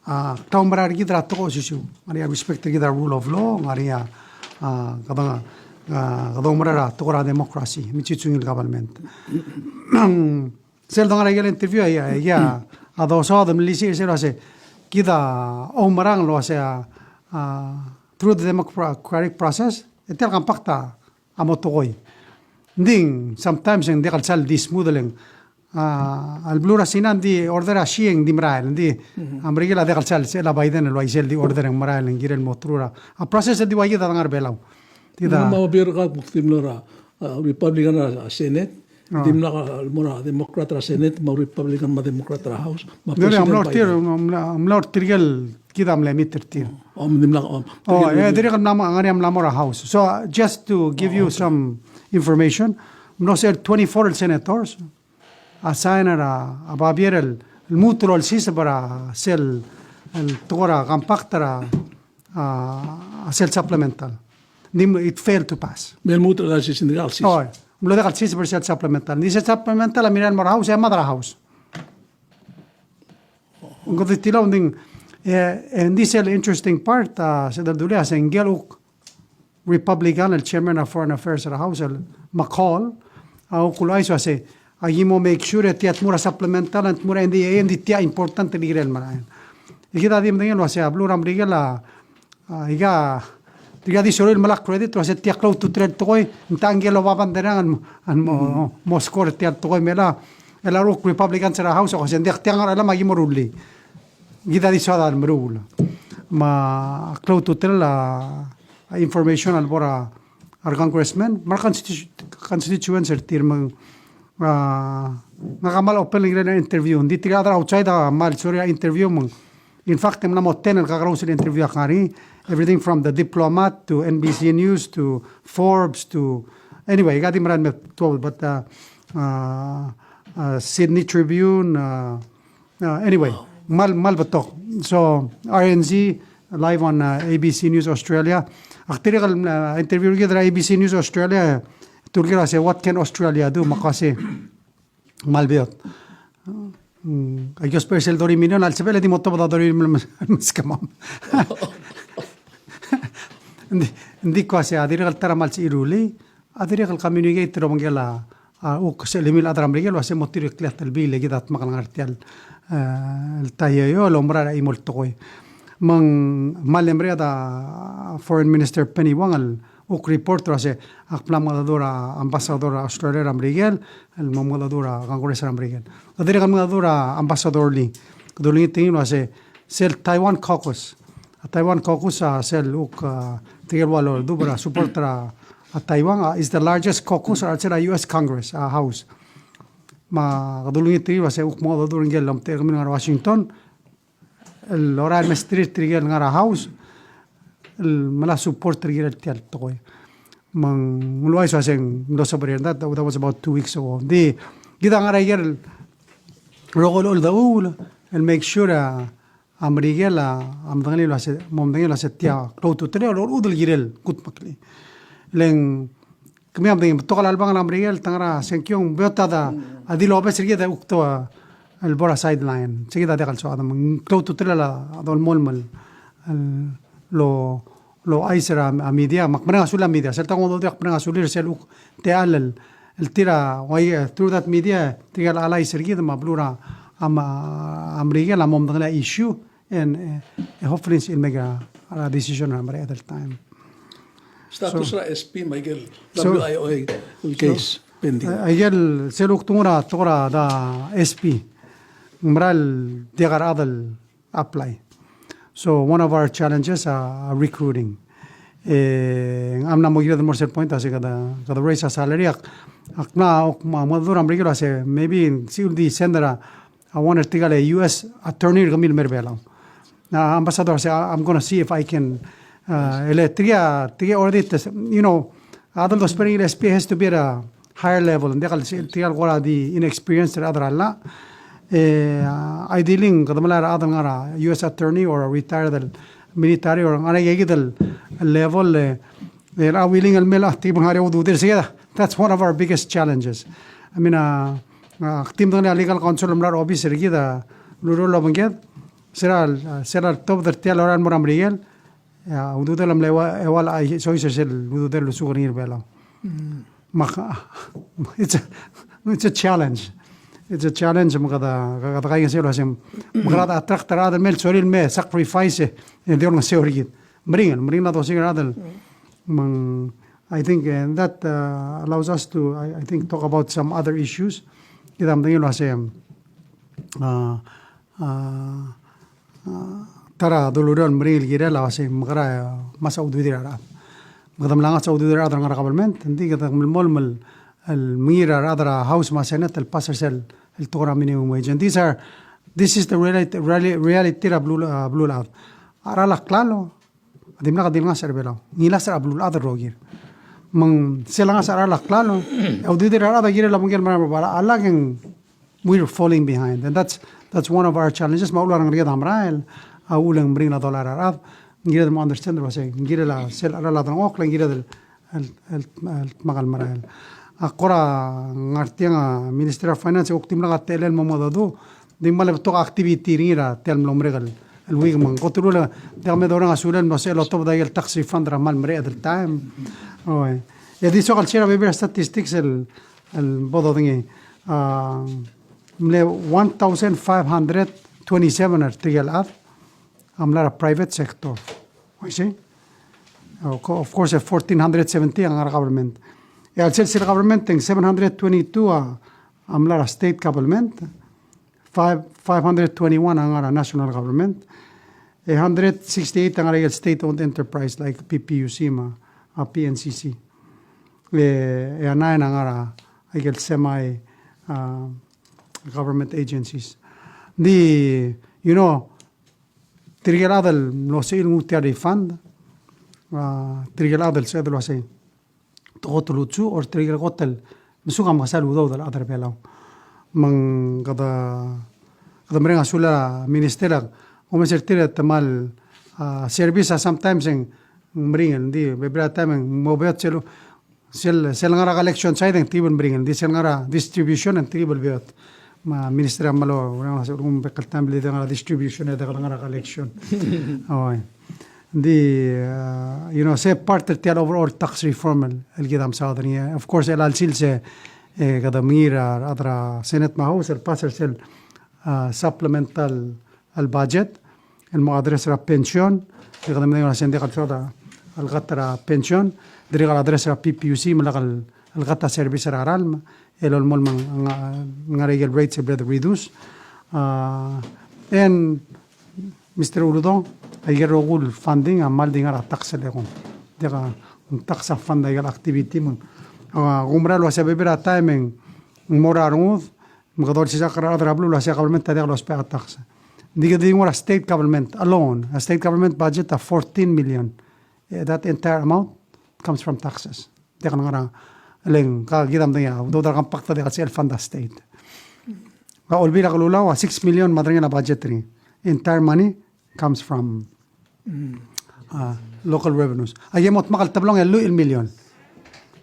a, klaumerang er kid er a tekoi el osisiu. Ng ngar er ngii a respect er kid er a rule of law, ng ngar er ngii a, a, kede, a, kede oumera er a tekoi er a democracy, me a ungil government. Sel dongar er a ikel interview, a, a, a dosaod el melisiich er sel uase, kid a oumerang el uase, a, a, through the democratic process, e tia el compact a mo tekoi. Ng di, sometimes e ng diak el sal di smooth el, a, a beluu er a Sina ng di order er a Xi e ng di merael, ng di, a Merikel a diak el sal, sel a Biden el uaisei el di order e ng merael, e ng kirel mo through er a, a process el di ua kid a dengar er a Belau. Kid a. Me a beer ka kuk di mlo er a, a, Republican er a Senate, dimlak a, mo er a Democrat er a Senate, me a Republican me a Democrat er a House, me a President Biden. Ng mla er tir, ng mla, ng mla er tirke el kid a mle meet er tir. O, dimlak, o, o, e, dirrek el mla mo, ngar er ngii a mla mo er a House. So, uh, just to give you some information, ng mlo se el twenty-four el senators a sign er a, a babier el lmuut el olsiseb er a sel, el tekoi er a compact er a, a, sel supplemental. Ng di, it failed to pass. Me lmuut el olsiseb, ng di olsiseb. Oi, mlo diak el olsiseb er sel supplemental. Ng di sel supplemental a mirrael el mo er a House, e mad er a House. Ng di tilou, ng di, e, e ng di sel interesting part, a, sel dulii a se ngike el kuk Republican el chairman er a Foreign Affairs er a House, el McCaul, a kuk uluuchais el uase, aki mo make sure e tia el tmuu er a supplemental, el tmuu er a N D A A, ng di tia important el kirel el merael. E kid a di medengei el uase a beluu er a Merikel a, a, ika, tirka di sorir el melai a credit el uase tia klou a ultutelel el tekoi, ng techa ngike el oba banderang el mo, el mo, mo score tia el tekoi me a, el a ruk Republicans er a House, a uase ng diak, tia ngar er a llach me aki mo rullii. Kid a di soad el meruul. Me a klou a ultutelel a, a information el bo er a, a re congressman, me a re constitu-, constituents er tir me ng, a, ngak a kmal open el kirel a interview. Ng di tirka el chad er a outside a kmal sorir a interview me ng. In fact, e ng mla mo ten el kakerous el interview a ngar er ngii. Everything from The Diplomat to N B C News to Forbes to, anyway, ika di merael el me twelve, but, uh, uh, uh, Sydney Tribune, uh, Uh, anyway, kmal, kmal betok. So, R N Z, live on, uh, A B C News Australia. Ak dirrek el, uh, interview er kid er a A B C News Australia, te ungil el uase, "What can Australia do?" Me ak uase, kmal beot. Mm, a ikel special thirty million, a lsebechel e di mo tobed a thirty million el meskemam. Ng di, ng di kuk uase, a dirrek el ta er a kmal sebechir el rullii, a dirrek el communicate el obengkel a, a, uk se el emiu el chad er a Merikel el uase mo tir el klii a telbiil e kid a dmak el ngar er tia el, e, el ta er eou el oumera er a chimo el tekoi. Me ng kmal mle mereched a Foreign Minister Penny Wong el uk report el uase ak mla mengedecheduch er a ambassador er a Australia er a Merikel, el mo mengedecheduch er a Congress er a Merikel. A dirrek el mengedecheduch er a ambassador Lee. Kede ulengit er ngii el uase sel Taiwan Caucus. A Taiwan Caucus a sel uk, a, tirke el ua loldubech er a support er a, a, Taiwan, a, is the largest caucus er a, er a U S Congress, a, House. Me kede ulengit er ngii el uase uk mo mengedecheduch er ngike el omtechei er kemiu el ngar er a Washington, el lorael el mesterir tirke el ngar er a House, el melai a support er tirke el tia el tekoi. Me ng uluuchais el uase ng mlo sebechir, that, that was about two weeks ago. Ng di, kid a ngar er a ikel rokui el cheldechuul el make sure a, a Merikel a, a medengei el uase, mo medengei el uase tia klou a ultutelel a uchul el kirel el kudmeklii. Le ng, kemiu a medengei, betok a lalbang er a Merikel, te ngar er a sengkio, ng beot a, a di lobes er kid e uk to, a, el bo er a sideline. Sei kid a diak el soad, me ng klou a ultutelel a, a dolemolem el, el lo, louchais er a, a media, me ak mereng a sulir a media. Sel ta kuk mo dodengei e ak mereng a sulir sel uk techall el, el tir a, uai, e, through that media, tirke el allies er kid, me a beluu er a, a, me a, a Merikel a mo medengelii a issue, and, e, e hopefully it's in make a, a decision er a mereched el taem. Status er a S P, Michael, so, W I O A, el case pending. A, aikel, sel uk tmuu er a, tekoi er a, da S P. Ng mera el diak a rechad el apply. So one of our challenges a, a recruiting. E, ng mla mo kired el mo er sel point a se kede, kede raise a salary, ak, ak mla, ak mla mo dmu er a Merikel a se, maybe, se di send er a, a one er tirke el U S attorney er kemiu el mei er a Belau. A, ambassador a se, I'm gonna see if I can, uh, ele, tirke, tirke already, you know, a chad el dousbech er ngii el S P has to be at a higher level, ng diak el, tirke el kora di inexperienced er a chad er a llach. E, a, ideally, kede melai er a chad el ngar er a U S attorney or a retired el military or ngar er a ikakid el level, e, e, a willing el mei el, a, tirke el ngar er a ududir, se kid a, that's one of our biggest challenges. I mean, a, a, ak di medengelii a legal counsel el mla er a obis er kid a, ulureor el obengked, se er a, se er a tobed er tia el lorael el mo er a Merikel, e a ududel a mle eua-, eua el, a, soiseb er sel ududel el lusuk er ngii er a Belau. Mm. Me ak, it's a, it's a challenge. It's a challenge, me kede, kede kaingeseu el uase, me kede attract er a chad el mei el sorir el mei sacrifice, e, e di olengeseu er kid. Meringel, meringel a dosiik er a chad el. Mm. Me ng, I think, uh, that, uh, allows us to, I, I think, talk about some other issues. Kid a medengei el uase, uh, a, a, ta er a dulureor el meringel el kirel a uase mekera, a, ngmasech a ududir a rechad. Me kede mla ngmasech a ududir a rechad el ngar er a government, ng di kede melemolem el, el mengiil er a rechad er a House me a Senate el pass er sel, el tekoi er a minimum wage. And these are, this is the reality, reali-, reality er a beluu, a, beluulechad. A cheral a klalo a dimlak di le ngasech er a Belau. Ng ngilasech er a beluulechad el rokir. Me ng sel ngasech a cheral a klalo, a ududir a rechad a kirel el obengkel el merael, me a lak e ng we're falling behind. And that's, That's one of our challenges. Me a uchul a rengerenger a merael, a uchul e ng meringel a dolai er a rechad, ng kired el mo understand el uasei, ng kirel a sel cheral a delengchokl, ng kired el, el, el, el dmak el merael. A kora ngar tiang a Ministry of Finance, e kuk dimlak a techellel el mo mengedecheduch, ng di ng kmal betok a activity er ngii er tia el mlo merek el, el week me ng kot el uchul e, diak me doreng a sulel el mlo sebechel el otobed a ikel tax refund er a kmal mereched el taem. Oi. E di soak el share a bebil er a statistics el, el bo dodengei. A, mle one thousand five hundred twenty-seven er tirke el chad a mla er a private sector. Uaisei? Of co-, of course, e fourteen hundred seventy a ngar er a government. E a chelsel sel government e ng seven hundred twenty-two a, a mla er a state government, five, five hundred twenty-one a ngar er a national government, a hundred sixty-eight a ngar er a state-owned enterprise like P P U C me a, a P N C C. E, e a nine a ngar er a ikel semi, uh, government agencies. Ng di, you know, tirke el chad el mlo sebechir el nguu tia el refund, uh, tirke el chad el sebeched el uasei te kot el utsu, or tirke el kot el mesuk a mekesai el udoud el chad er a Belau. Me ng kede, kede mereng a sulel a Minister a, omes er tir e te kmal, uh, service a sometimes e ng meringel, ng di, bebil er a taem e ng mo beot sel, sel, sel ngar er a collection side e ng telkib el meringel, ng di sel ngar er a distribution e ng telkib el beot. Me a Minister a kmal oureor a se, ng bek el taem el di ngar er a distribution e diak el ngar er a collection. Oi. Ng di, uh, you know, se part er tia el overall tax reform el, el kid a mesaod er ngii. Of course, el chelsel se, e, kede mengiil er a, er a Senate me a House el pass er sel, uh, supplemental el budget, el mo address er a pension, e kede medengei el uasei ng diak el soad a, el cut er a pension, dirrek el address er a P P U C, me lak el, el cut a service er a ralm, el olemolem a nga-, ngar er a ikel rates el bla de reduce. A, e ng, Mister Uludong, a ikel rokui el funding a kmal di ngar er a tax el ekong. Diak a, ng tax a fund a ikel activity me ng, a, kumerang el uasei a bebil er a taem e ng mo er a rengud, me kede olsisechakl er a rechad er a beluu el uasei a government a diak lousbech a tax. Ng di kede di nguu er a state government alone, a state government budget a fourteen million. Eh, that entire amount comes from taxes. Diak el ngar er a, le ng ka kid a medengei a udoud er a compact a diak el sebechel el fund a state. A Olbiil er a Kelulau a six million me a derengel a budget er ngii. Entire money comes from, uh, local revenues. Aike el mo dmak el teblo e ng lluich el million.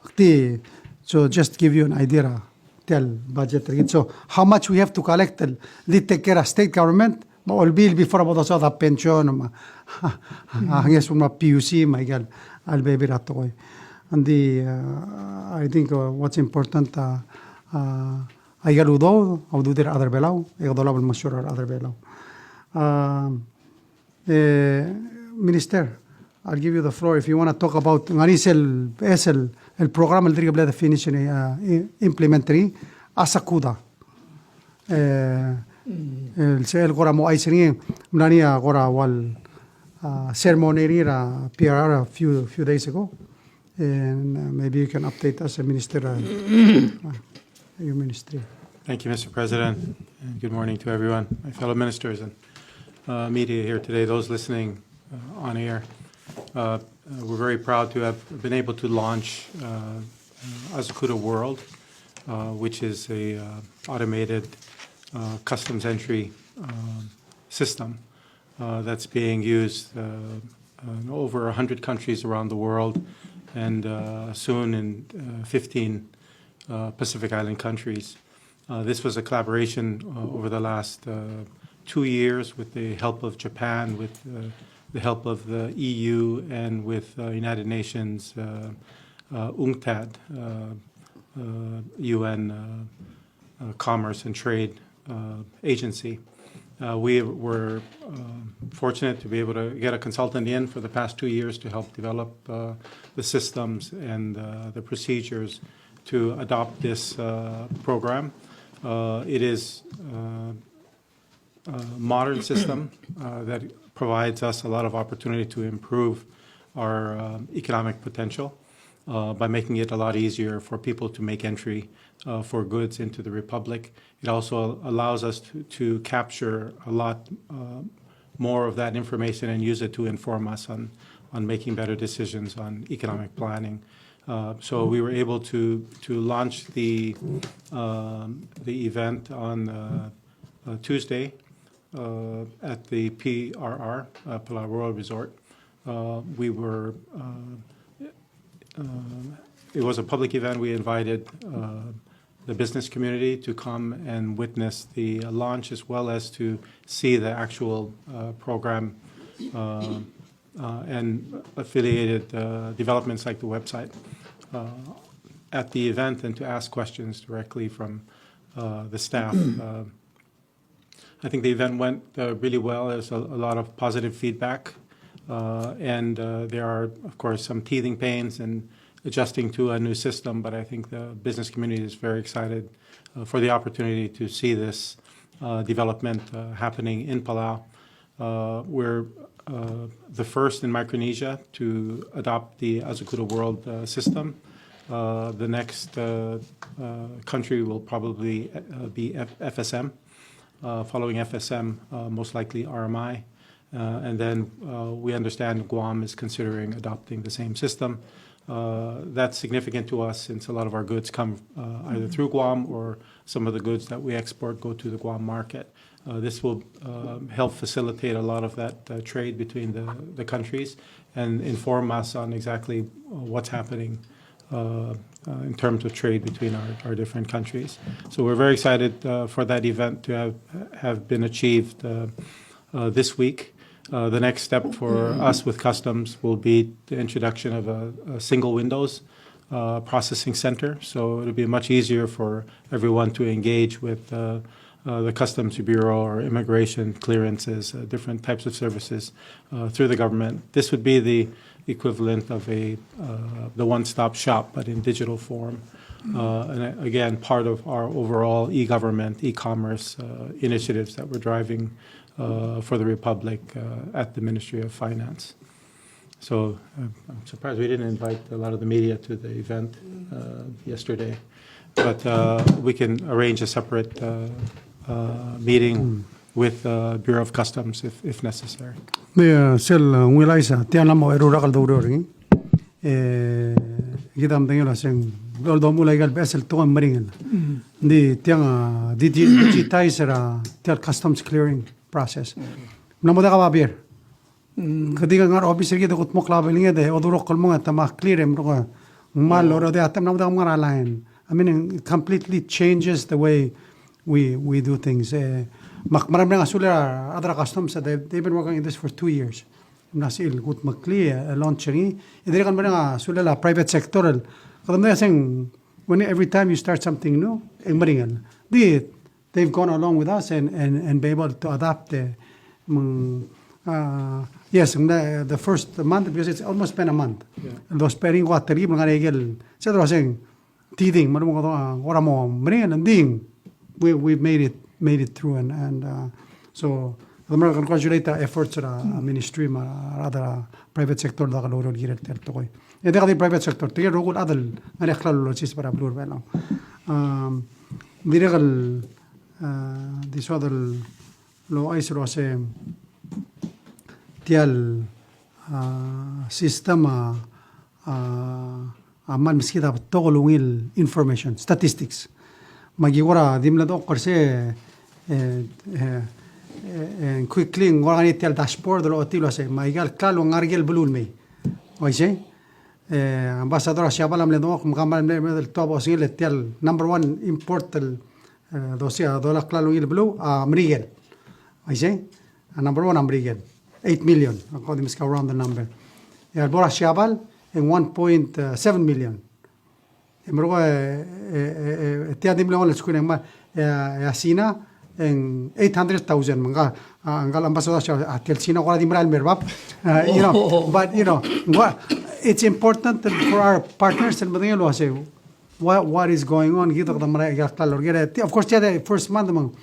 Ak di, so just give you an idea er a tia el budget er kid. So how much we have to collect el di take care a state government, me a Olbiil before a bo dosaod a pension, me a, a ngeso me a P U C, me aike el, a lebebil er a tekoi. Ng di, uh, I think, uh, what's important, uh, uh, aike el udoud, a udoud er a rechad er a Belau, e kede olab el mesiou er a rechad er a Belau. Uh, Eh, Minister, I'll give you the floor if you want to talk about, ngar er ngii sel, eh, sel, el program el dirk bla de finish, eh, i-, implement er ngii, ASACUDA. Eh, el sel kora mo chais er ngii, mla er ngii a kora ua el, ah, ceremony er ngii er a P R R a few, few days ago. And, uh, maybe you can update us, uh, Minister, uh, uh, your ministry. Thank you, Mister President, and good morning to everyone, my fellow ministers and, uh, media here today, those listening, uh, on air. Uh, uh, we're very proud to have been able to launch, uh, uh, ASACUDA World, uh, which is a, uh, automated, uh, customs entry, um, system uh, that's being used, uh, in over a hundred countries around the world, and, uh, soon in, uh, fifteen, uh, Pacific Island countries. Uh, this was a collaboration, uh, over the last, uh, two years with the help of Japan, with, uh, the help of the E U, and with, uh, United Nations, uh, uh, UNCTAD, uh, uh, U N, uh, uh, Commerce and Trade, uh, Agency. Uh, we were, um, fortunate to be able to get a consultant in for the past two years to help develop, uh, the systems and, uh, the procedures to adopt this, uh, program. Uh, it is, uh, uh, modern system, uh, that provides us a lot of opportunity to improve our, um, economic potential, uh, by making it a lot easier for people to make entry, uh, for goods into the Republic. It also allows us to, to capture a lot, uh, more of that information and use it to inform us on, on making better decisions on economic planning. Uh, so we were able to, to launch the, um, the event on, uh, uh, Tuesday, uh, at the P R R, uh, Palau Royal Resort. Uh, we were, uh, um, it was a public event. We invited, uh, the business community to come and witness the, uh, launch, as well as to see the actual, uh, program, uh, uh, and affiliated, uh, developments like the website, uh, at the event, and to ask questions directly from, uh, the staff. Uh, I think the event went, uh, really well. There's a, a lot of positive feedback, uh, and, uh, there are, of course, some teething pains and adjusting to a new system, but I think the business community is very excited, uh, for the opportunity to see this, uh, development, uh, happening in Palau. Uh, we're, uh, the first in Micronesia to adopt the Azukuda World, uh, system. Uh, the next, uh, uh, country will probably, uh, be F-, F S M, uh, following F S M, uh, most likely R M I. Uh, and then, uh, we understand Guam is considering adopting the same system. Uh, that's significant to us since a lot of our goods come, uh, either through Guam, or some of the goods that we export go to the Guam market. Uh, this will, um, help facilitate a lot of that, uh, trade between the, the countries and inform us on exactly, uh, what's happening, uh, uh, in terms of trade between our, our different countries. So we're very excited, uh, for that event to have, have been achieved, uh, uh, this week. Uh, the next step for us with customs will be the introduction of a, a single windows, uh, processing center. So it'll be much easier for everyone to engage with, uh, uh, the Customs Bureau or immigration clearances, uh, different types of services, uh, through the government. This would be the equivalent of a, uh, the one-stop shop, but in digital form. Uh, and, uh, again, part of our overall e-government, e-commerce, uh, initiatives that we're driving, uh, for the Republic, uh, at the Ministry of Finance. So, uh, I'm surprised we didn't invite a lot of the media to the event, uh, yesterday. But, uh, we can arrange a separate, uh, uh, meeting with, uh, Bureau of Customs if, if necessary. Di, uh, sel, uh, ungil a isei, tia el mo eru el rak el doureor er ngii. E, kid a medengei el uaseng, el dolemolem aika el beches el tekoi a meringel. Di tiang, uh, digi-, digitize er a tia el customs clearing process. Ng mla mo diak a babier. Kede ngar er a obis er kid e kudmokl a babilnged e odurokl el mong e te mo clear e mlo kmal loruul a taem, ng mla mo diak a ngar er a line. I mean, it completely changes the way we, we do things. E, me ak mera el mereng a sulel a rechad er a customs, they, they've been working in this for two years. Ng mla sel kudmeklii e, e launch er ngii. E dirrek el mereng a sulel a private sector el, kede medengei el uaseng, when every time you start something new, e ng meringel. Di, they've gone along with us and, and, and be able to adapt, e, me ng, uh, yes, the, the first month, because it's almost been a month. Yeah. Those pairing ko a terkib, ng ngar er ngii a ikel, se el uaseng, teething, me a lebo, uh, kora mo meringel, ng di, we, we made it, made it through, and, and, uh, so, kede mera el congratulate a efforts er a, uh, ministry me a, uh, other, uh, private sector el diak loureor el kirel tia el tekoi. E diak di private sector, tirke el rokui el chad el ngar er ngii a klalo el olsiseb er a beluu er a Belau. Um, dirrek el, uh, di soad el ouchais el uase tia el, uh, system a, uh, a kmal meskid a betok el ungil information, statistics. Me aki kora di mle dechokl er sei, e, e, e, e, quickly, ng kora ngar er ngii tia el dashboard el ochotii el uase, me aika el klalo a ngar er ngii el beluu el mei. Uaisei? E, Ambassador er a Siabal a mle dengchokl, me kmal mle, mle tuobed el osengel e tia el number one import el, e, dosiik a dolai a klalo er ngii el beluu, a Merikel. Uaisei? A number one a Merikel. Eight million, ak di meskau a round the number. E a lebo er a Siabal, e ng one point seven million. E merekong e, e, e, e, tia di mle ongel el skuul e ng kmal, e, e a Sina, e ng eight hundred thousand, me ngka, a, ngka el ambassador a, a tia el Sina kora di merael el mer bab. A, you know, but, you know, what, it's important for our partners el medengei el uase, what, what is going on, kid a kede merael el klalo er kid. Of course, tia di first month me ng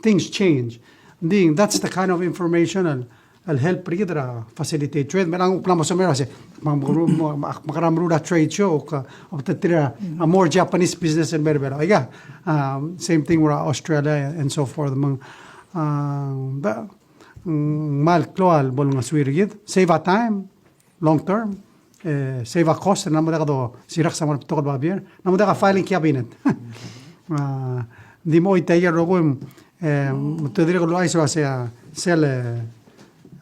things change. Ng di, that's the kind of information el, el help er kid er a facilitate trade. Me ng kuk mla mo soam er a se, me, me, me, me, me kora meruul a trade show, ke, obengterir a, a more Japanese business el mer a Belau. Aika, um, same thing with Australia and so forth. Me ng, um, ba, mm, kmal klou a bo lengesuir er kid. Save a time, long term, e, save a cost, ng mla mo diak dosirak a mo er a betok el babier, ng mla mo diak a filing cabinet. A, di mo choitii aike el rokui, E, me te dirrek el ouchais el uasei a sel, e,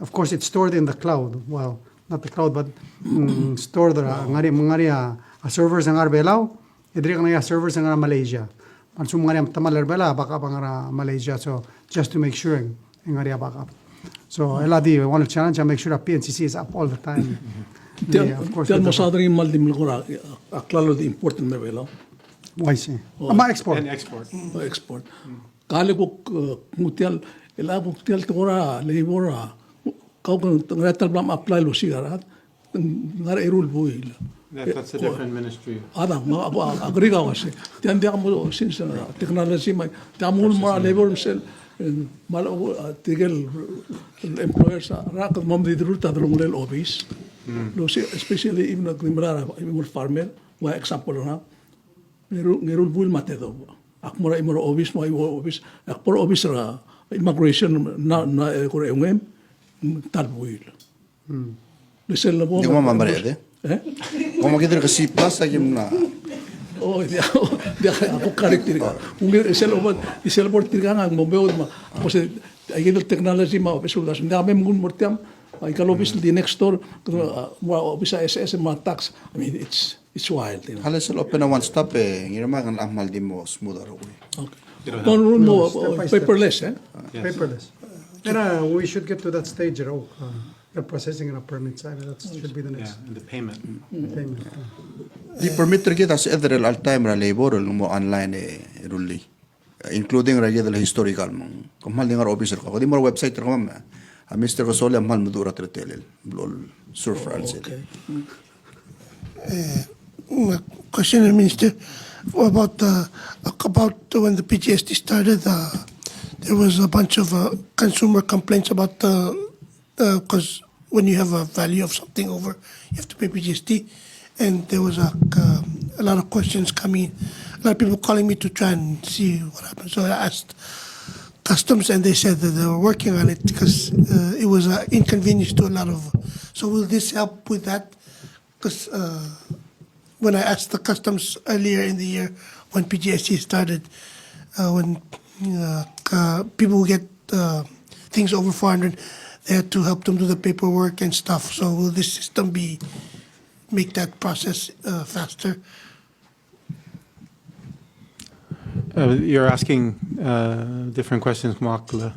of course, it's stored in the cloud. Well, not the cloud, but, mm, stored er a, ngar er ngii, ngar er ngii a, a servers el ngar er a Belau, e dirrek el ngar er ngii a servers el ngar er a Malaysia. Me a lsekum ng ngar er ngii a temall er a Belau, a backup a ngar er a Malaysia. So, just to make sure, e ng ngar er ngii a backup. So, el a di one challenge, a make sure a P N C C is up all the time. Tia, yeah, of course, tia el mo saod er ngii me ng di melekoi er a, a klalo el di import el mei er a Belau. Uaisei. Oh. Me a export. And export. Oh, export. Ka le kuk, e, kuk tia el, el a kuk tia el tekoi er a labor a, kau ke ngar er ngii a ta el bla mo apply el osiik a rechad, ngar er a eru el buil. That, that's a different ministry. A dang, me a, a, a, agree kau a uasei. Tia ng diak mo, since, e, technology me a, tia mo ungil mo er a labor me sel, e, me a, e, tirke el employers a, rak, mo di dirrek el ta delongelel obis. Mm. El osiik, especially even a, di mla er a, even a farmer, ua example er ngak. Ng eru, ng eru el buil me a tedobech. Ak mo er a, mo er a obis, mo er a obis. Ak bo er a obis er a immigration, ng, ng, e, kora eungel, ta el buil. Hmm. Le sel lebo. Di mo me a mereched, e? E? Kom kid er a C plus a kim na. Oh, diak, diak, a ko correct tirka. Ungil, sel lebo, sel lebo tirka ng mo beot me a, ko se, aike el technology me a obis el uldasu. Ng diak me mnguu el mo er tiang, aike el obis el di next door, a, mo er a obis a S S me a tax. I mean, it's It's wild, you know. Hale sel open a one stop e, ng iremang a kmal di mo smooth a rokui. Okay. It'll help. Mo, mo, step by step. Paperless, e? Yes. Paperless. And, uh, we should get to that stage, you know, uh, the processing and a permit side, that should be the next. Yeah, and the payment. The payment, yeah. Di permit er kid a sebeched er a all time er a labor el mo online e rullii. Including er a kid el historical me ng. Kom kmal di ngar er a obis er kau. Di mo er a website er kemam. A Mister Kesolei a kmal meduch er a teletelel. Blo el surf er a chelsel. Okay. Uh, my question, Minister, about, uh, about when the P G S T started, uh, there was a bunch of, uh, consumer complaints about the uh, 'cause when you have a value of something over, you have to pay P G S T. And there was a, uh, a lot of questions coming, a lot of people calling me to try and see what happened. So I asked Customs, and they said that they were working on it because, uh, it was an inconvenience to a lot of. So will this help with that? 'Cause, uh, when I asked the Customs earlier in the year when P G S T started, uh, when, uh, uh, people who get, uh, things over four hundred, they had to help them do the paperwork and stuff. So will this system be, make that process, uh, faster? Uh, you're asking, uh, different questions, Makla.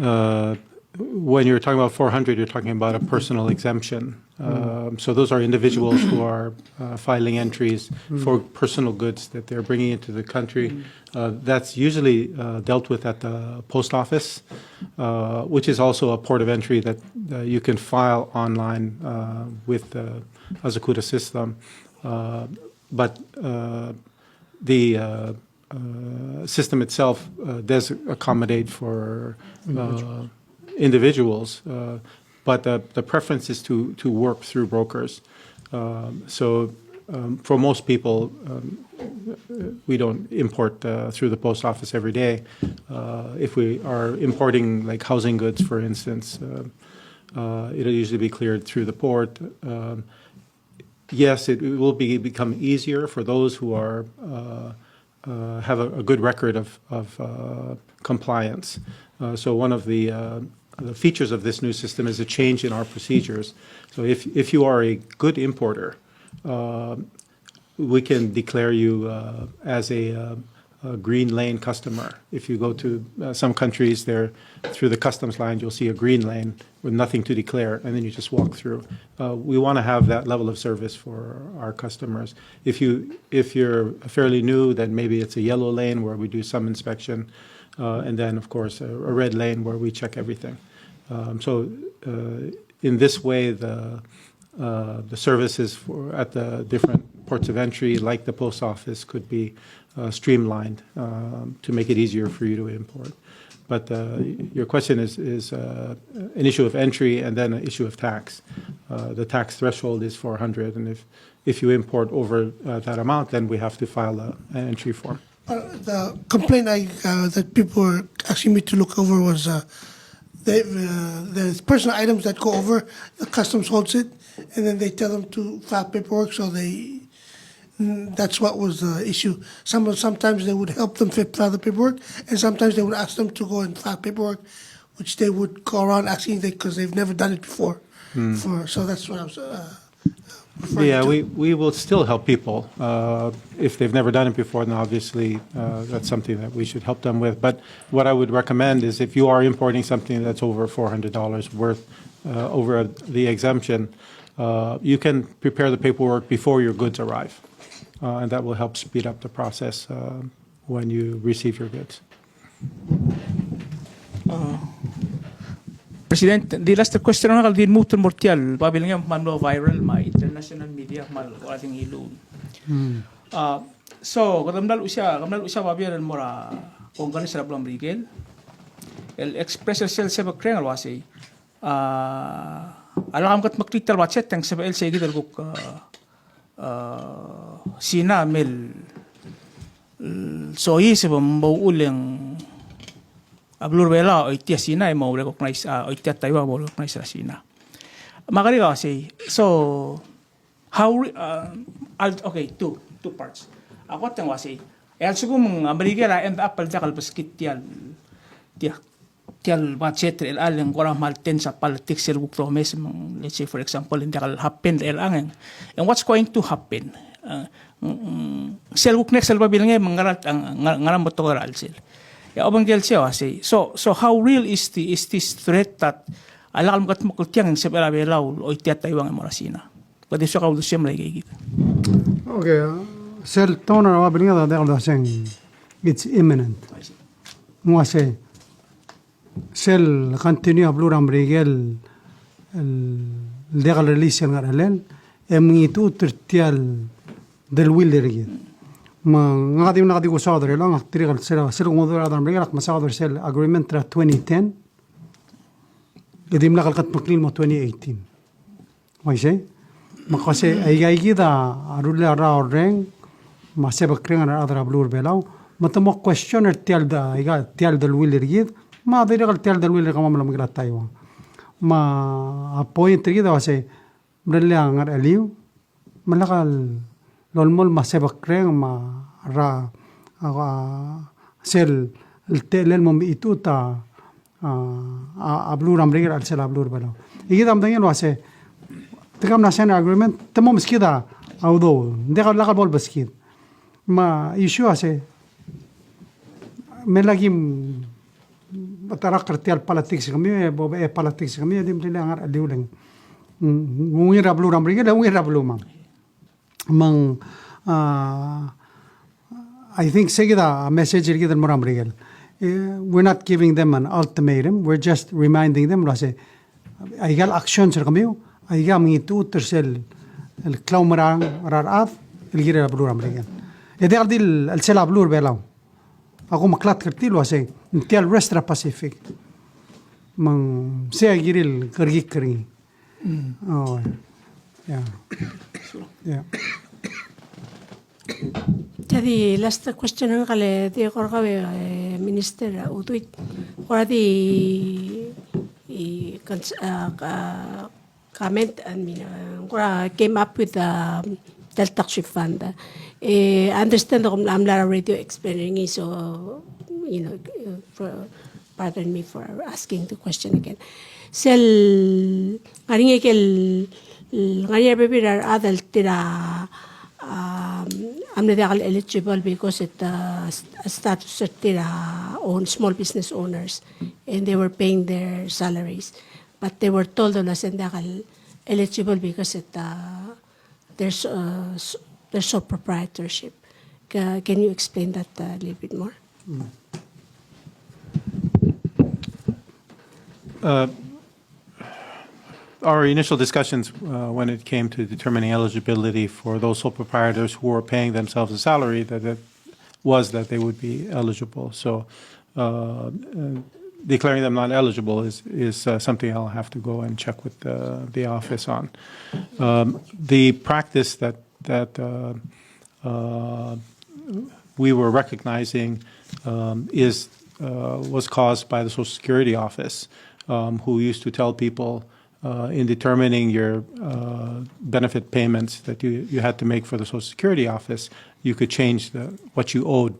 Uh, when you're talking about four hundred, you're talking about a personal exemption. Um, so those are individuals who are, uh, filing entries for personal goods that they're bringing into the country. Uh, that's usually, uh, dealt with at the post office, uh, which is also a port of entry that, uh, you can file online, uh, with the Azacuda system. Uh, but, uh, the, uh, uh, system itself, uh, does accommodate for, uh, individuals, uh, but the, the preference is to, to work through brokers. Um, so, um, for most people, um, we don't import, uh, through the post office every day. Uh, if we are importing, like, housing goods, for instance, uh, uh, it'll usually be cleared through the port. Um, yes, it, it will be, become easier for those who are, uh, uh, have a, a good record of, of, uh, compliance. Uh, so one of the, uh, the features of this new system is a change in our procedures. So if, if you are a good importer, uh, we can declare you, uh, as a, uh, a green lane customer. If you go to, uh, some countries, there, through the customs line, you'll see a green lane with nothing to declare, and then you just walk through. Uh, we wanna have that level of service for our customers. If you, if you're fairly new, then maybe it's a yellow lane where we do some inspection, uh, and then, of course, a, a red lane where we check everything. Um, so, uh, in this way, the, uh, the services for, at the different ports of entry, like the post office, could be, uh, streamlined, um, to make it easier for you to import. But, uh, your question is, is, uh, an issue of entry and then an issue of tax. Uh, the tax threshold is four hundred, and if, if you import over, uh, that amount, then we have to file a, an entry form. Uh, the complaint I, uh, that people were asking me to look over was, uh, they, uh, there's personal items that go over the customs holds it, and then they tell them to file paperwork, so they, Mm, that's what was the issue. Some, sometimes they would help them fi-, file the paperwork, and sometimes they would ask them to go and file paperwork, which they would go around asking they, 'cause they've never done it before. For, so that's what I was, uh, referring Yeah, to. we, we will still help people. Uh, if they've never done it before, then obviously uh, that's something that we should help them with. But what I would recommend is if you are importing something that's over four hundred dollars worth, uh, over the exemption, uh, you can prepare the paperwork before your goods arrive. Uh, and that will help speed up the process uh, when you receive your goods. President, the last question a kuk di lmuut el mo er tia el babilngem a kmal mlo viral me a international media a kmal kora di ngiluu. Ah, so, kede mla luchesii, kede mla luchesii a babier el mo er a Congress er a beluu er a Merikel el express er sel sebekreng el uasei, ah, a lak mkedmeklii tia el budget e ng sebechel sei kid el kuk, ah, ah, Sina a mle, mm, soiseb me bo uchul e ng a beluu er a Belau a oitii a Sina e mo recognize, ah, oitii a Taiwan e mo recognize er a Sina. Me a kerik a uasei, so, how re-, ah, al-, okay, two, two parts. A kot e ng uasei, e a lsekum ng a Merikel a end up el diak el beskid tia el, tia tia el budget er chelechang e ng kora kmal tense a politics el kuk domes me ng, let's say, for example, ng diak el happen er chelechang, e ng what's going to happen? Uh, mm, mm, sel kuk next el babilngem me ng ngera, ng ngera, ngera mo tekoi er a chelsel. E a obengkel sei a uasei, so, so how real is the, is this threat that a lak el mkedmokl tiang e ng sebechel a Belau el oitii a Taiwan e mo er a Sina? Kede soak a uldesuem el aikakid. Okay, uh, sel tone er a babilngem a diak el uasei it's imminent. Ng uasei sel continue a beluu er a Merikel el, el diak el release el ngar er a chelsel, e mengetechut er tia el deleuill er kid. Me ngak a dimlak di kusaod er chelechang, ak dirrek el sel, sel kungodech er a rechad er a Merikel, ak mesaod er sel agreement er a twenty ten, e dimlak el kedmeklii el mo twenty eighteen. Uaisei, me ak uasei, aikakid a rullii a rrau el reng, me a sebekreng er a rechad er a beluu er a Belau, me te mo question er tia el, aika, tia el deleuill er kid, me a dirrek el tia el deleuill er kemam el omekeroul a Taiwan. Me a point er kid a uasei, mle a ngar er a cheliu, me lak el lolemolem a sebekreng me a ra, a, a, sel, el techellel mo mechitechut a, a, a, a beluu er a Merikel er a chelsel a beluu er a Belau. E kid a medengei el uasei, te ka mla sign a agreement, te mo meskid a udoud, ng diak lak bo lebeskid. Me a issue a uasei, me lak im, betok er tia el politics er kemiu, e bo, e politics er kemiu, e di mle a ngar er a cheliu el ng, ng ungil er a beluu er a Merikel, e ungil er a beluam. Me ng, ah, I think se kid a message er kid el mo er a Merikel. Eh, we're not giving them an ultimatum, we're just reminding them, el uasei, aika el actions er kemiu, aika a mengitechut er sel, el klaumerang er a rechad, el kirel a beluu er a Merikel. E diak di el, el sel a beluu er a Belau. Ak omeklatk er tir el uasei, ng tia el rest er a Pacific. Me ng sei a kirir el kerekikl er ngii. Oh, yeah. Yeah. Tia di last question er ngak el di kora kau, e, Minister Uduit. Kora di, i, cons-, a, ka-, comment, I mean, uh, kora came up with, um, tia el tax refund. Uh, I understand the, I'm not a radio explain er ngii, so, you know, uh, for, pardon me for asking the question again. Sel, ngar er ngii a ikel, ngar er ngii a bebil er a rechad el tir a, um, a mle diak el eligible because it, uh, st-, status er tir a own, small business owners, and they were paying their salaries. But they were told el uasei ng diak el eligible because it, uh, there's, uh, s-, there's sole proprietorship. Ca-, can you explain that, uh, a little bit more? Uh, our initial discussions, uh, when it came to determining eligibility for those sole proprietors who were paying themselves a salary, that, that was that they would be eligible. So, uh, uh, declaring them not eligible is, is, uh, something I'll have to go and check with the, the office on. Um, the practice that, that, uh, uh, we were recognizing, um, is, uh, was caused by the Social Security Office, um, who used to tell people, uh, in determining your, uh, benefit payments that you, you had to make for the Social Security office, you could change the, what you owed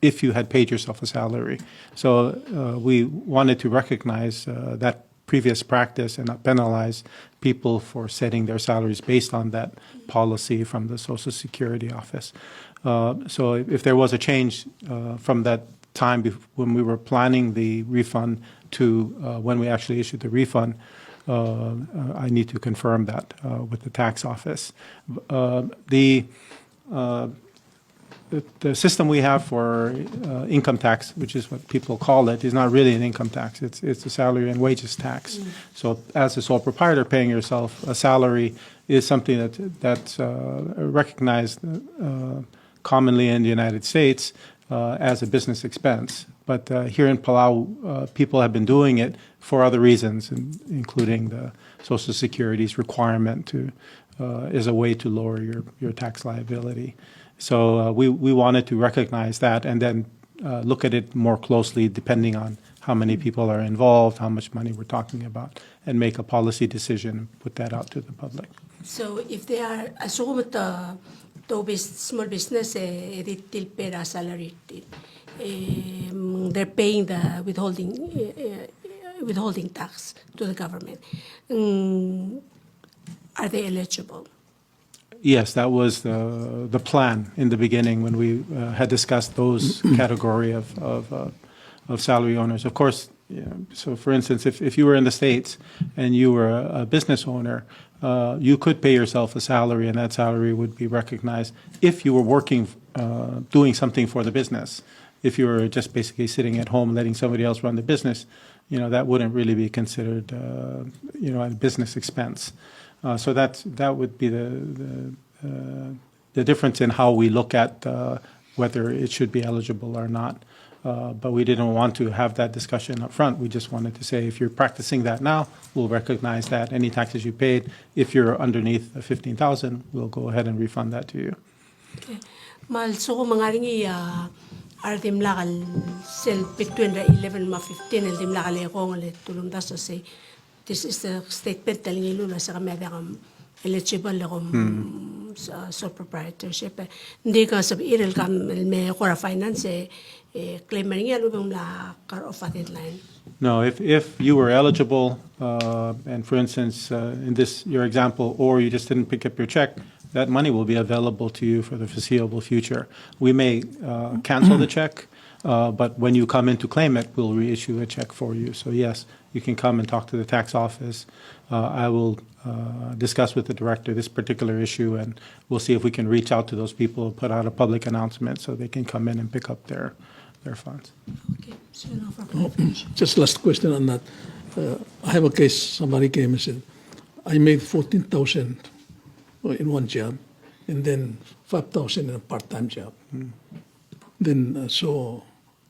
if you had paid yourself a salary. So, uh, we wanted to recognize, uh, that previous practice and not penalize people for setting their salaries based on that policy from the Social Security office. Uh, so if there was a change, uh, from that time bef-, when we were planning the refund to, uh, when we actually issued the refund, uh, uh, I need to confirm that, uh, with the tax office. Uh, the, uh, the, the system we have for, uh, income tax, which is what people call it, is not really an income tax. It's, it's a salary and wages tax. So as a sole proprietor, paying yourself a salary is something that, that's, uh, recognized, uh, commonly in the United States, uh, as a business expense. But, uh, here in Palau, uh, people have been doing it for other reasons, in-, including the Social Security's requirement to, uh, is a way to lower your, your tax liability. So, uh, we, we wanted to recognize that and then, uh, look at it more closely depending on how many people are involved, how much money we're talking about, and make a policy decision, put that out to the public. So if they are, a lsekum te, te bus-, small business, e, e di tir el pay er a salary er tir, e, mm, they're paying the withholding, e, e, withholding tax to the government. Mm, are they eligible? Yes, that was the, the plan in the beginning when we, uh, had discussed those category of, of, uh, of salary owners. Of course, yeah, so for instance, if, if you were in the States and you were a, a business owner, uh, you could pay yourself a salary, and that salary would be recognized if you were working, uh, doing something for the business. If you were just basically sitting at home letting somebody else run the business, you know, that wouldn't really be considered, uh, you know, a business expense. Uh, so that's, that would be the, the, uh, the difference in how we look at, uh, whether it should be eligible or not. Uh, but we didn't want to have that discussion up front. We just wanted to say, if you're practicing that now, we'll recognize that. Any taxes you paid, if you're underneath the fifteen thousand, we'll go ahead and refund that to you. Okay. Me a lsekum e ng ngar er ngii a, a re dimlak el sel between the eleven me a fifteen el dimlak el ekong el tulemdasu el sei, this is the statement el ngiluu el se kemiu a diak eligible el kom, uh, sole proprietorship. Ng di ke sebechir el kom el me kora finance e, e claim er ngii a lebo ng mla cut off a deadline. No, if, if you were eligible, uh, and for instance, uh, in this, your example, or you just didn't pick up your check, that money will be available to you for the foreseeable future. We may, uh, cancel the check, uh, but when you come in to claim it, we'll reissue a check for you. So yes, you can come and talk to the tax office. Uh, I will, uh, discuss with the director this particular issue, and we'll see if we can reach out to those people and put out a public announcement so they can come in and pick up their, their funds. Okay, so now for clarification. Just last question on that. Uh, I have a case, somebody came and said, "I made fourteen thousand in one job, and then five thousand in a part-time job." Then, uh, so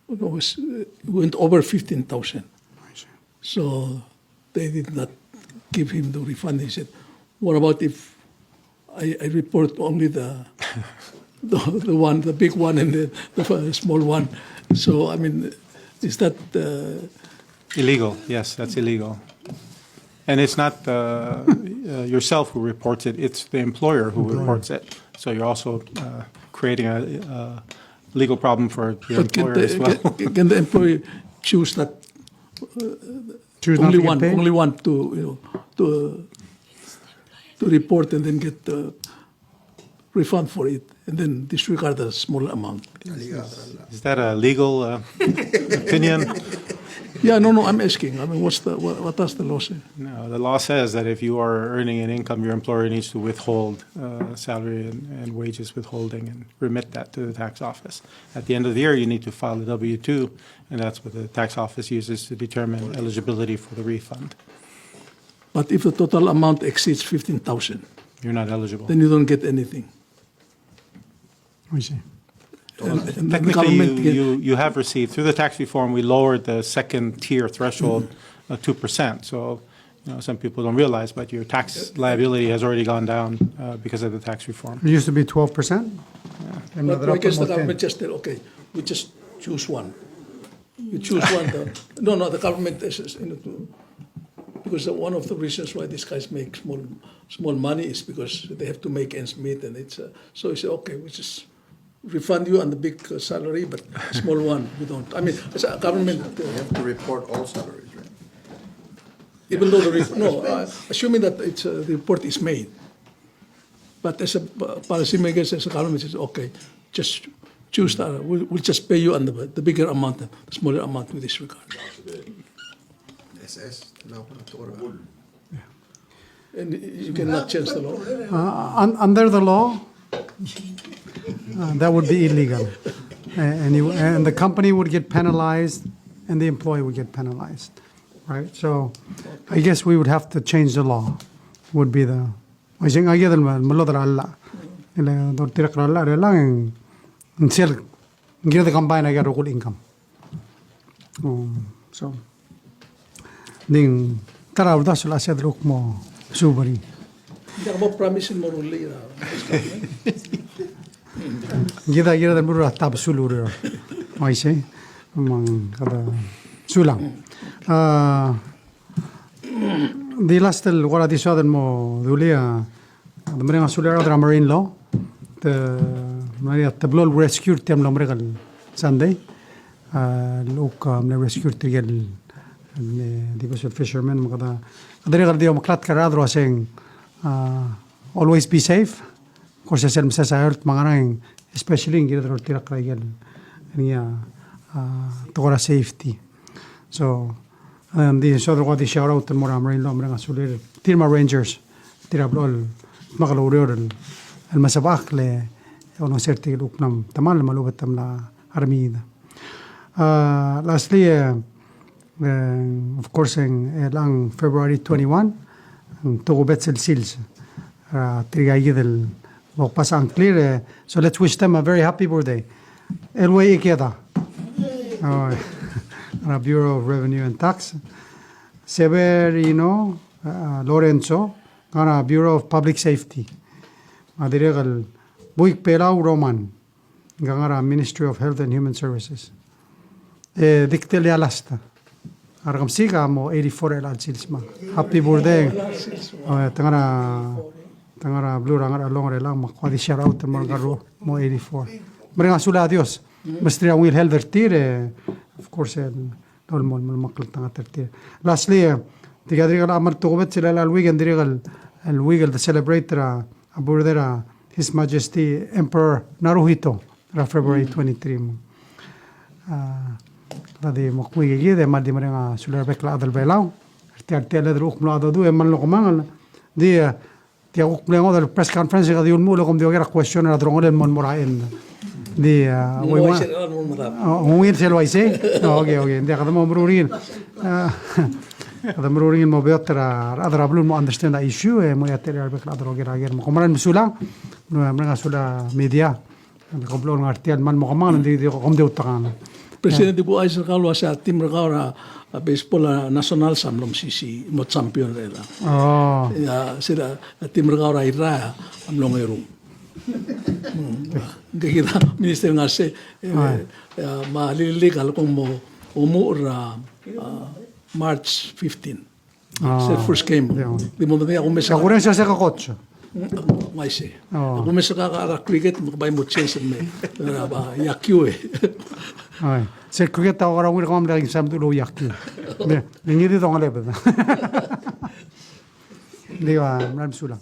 it was, uh, went over fifteen thousand. I see. So they did not give him the refund. He said, "What about if I, I report only the, the, the one, the big one and the, the small one?" So, I mean, is that, uh, illegal? Yes, that's illegal. And it's not, uh, uh, yourself who reports it, it's the employer who reports it. So you're also, uh, creating a, a legal problem for your employer as well. But can the, can, can the employee choose that, uh, only one, only one to, you know, to, uh, to report and then get the refund for it and then disregard the small amount? Is that a legal, uh, opinion? Yeah, no, no, I'm asking. I mean, what's the, what, what does the law say? No, the law says that if you are earning an income, your employer needs to withhold, uh, salary and, and wages withholding and remit that to the tax office. At the end of the year, you need to file a W two, and that's what the tax office uses to determine eligibility for the refund. But if the total amount exceeds fifteen thousand, you're not eligible. Then you don't get anything. I see. And, and the government get... Technically, you, you, you have received, through the tax reform, we lowered the second tier threshold, uh, two percent. So, you know, some people don't realize, but your tax liability has already gone down, uh, because of the tax reform. It used to be twelve percent? Yeah. But I guess the government just said, "Okay, we just choose one." You choose one. The, no, no, the government is, is, you know, to, Because one of the reasons why these guys make small, small money is because they have to make ends meet, and it's, uh, so he said, "Okay, we just refund you on the big, uh, salary, but small one, we don't." I mean, as a government, uh, You have to report all salaries, right? Even though the re-, no, uh, assuming that it's, uh, the report is made. But as a, uh, policymakers, as a government, says, "Okay, just choose that. We'll, we'll just pay you on the, the bigger amount, the smaller amount with this regard." S S, no, no, no. And y-, you cannot change the law. Uh, un-, under the law, uh, that would be illegal. Uh, and you, and the company would get penalized, and the employee would get penalized, right? So, I guess we would have to change the law, would be the, I think, I get the, me lo dra. Ele, dor tirka er a llach, er a llach, ng, ng sel, ng kired el combine a rokui el income. Um, so, ng di ta er a uldasu el uase a deluk mo suberi. Ng diak bo promise el mo rullii er a. Kid a, kid a meruul a tab sulur. Uaisei. Me ng kede sulang. Ah, Di last el kora di soad el mo dulii a, de mereng a sulir a rechad er a marine law. Te, mla er ngii a teblo el rescue er tia el mlo merek el Sunday. A, el kuk, a, mle rescue er tirke el, el, e, di ko sel fishermen, me kede, kede dirrek el di omeklatk er a rechad el uaseng, a, always be safe. Of course, sel mesa sa health me a ngerang, especially ng kired el oltirakl er a ikel, ngii a, a, tekoi er a safety. So, ng di soad el kora di shout out el mo er a marine law, mereng a sulir tir me a rangers, tir a blechoel dmak el oureor el, el mesebechakl e olengeseu er tirke el kuk mla temall me a lechub e te mla remiid. A, lastly, e, e, of course, e ng, e, chelechang February twenty-one, ng tokubets el sils er tirka kid el bo kbasech a ngklir, e, so let's wish them a very happy birthday. Elway Ikeda. Oh, er a Bureau of Revenue and Tax. Severino, e, Lorenzo, ngar er a Bureau of Public Safety. Me a dirrek el Buik Belau Roman. Ng ngar er a Ministry of Health and Human Services. E, di ktel a last. A Rekemesik a mo eighty-four er chelecha el sils me a. Happy birthday. O, e, te ngar er a, te ngar er a beluu er a Ngerchelong er chelechang me ak kuk di shout out el mo er ngka el rokui, mo eighty-four. Mereng a sulel a Dios. Mesterir a ungil health er tir, e, of course, e, el dolemolem el mekltengat er tir. Lastly, e, tirka dirrek el kmal tokubets er chelecha el week, e ng dirrek el, el week el de celebrate er a, a birthday er a His Majesty Emperor Naruhito, er a February twenty-three. A, kede di mo kuk week kid, e kmal di mereng a sulir a rebek el chad er a Belau. Er tia, er tia el chad el kuk mlo a dodu, e kmal mlo kemanget. Di, e, Tia kuk mle ngodech el press conference e kede di ulemuchel e kom di oker a question er a delongelel el mo, mo er a end. Di, a, ng uaisei, a, ng ungil sel uaisei. O, okay, okay. Ng diak, kede mo meruul er ngii. A, kede meruul er ngii el mo beot er a, er a rechad er a beluu el mo understand a issue, e mo ua tia el rebek el chad el oker a ker. Me kom kmal mesulang, me, mereng a sulir a media. Kom blechoel ngar tia el kmal mo kemanget, ng di, di kom di outekangel. President, di bo ouchais er kau el uasei a team er kau er a, a, baseball er a Nationals a mlo mesisiich, mo champion er chelechang. O. Ia, sel a, a team er kau er a Irrai a mlo ongeru. Mm, ng kid a Minister Ngarse, e, e, me a Lililik a lekong mo omuchel er a, a, March fifteen. A, sel first game. Di mo medengei a kumes. A kurrenges er sel kekotch. Mm, ng uaisei. A kumes er kau er a cricket, me ke bai mo change me, me a, a, iakiu e. Ai, sel cricket a kora ungil er kemam el di kuk msa meduch el ouiakiu. Di, ngii di dongelebed. Di, a, kmal mesulang.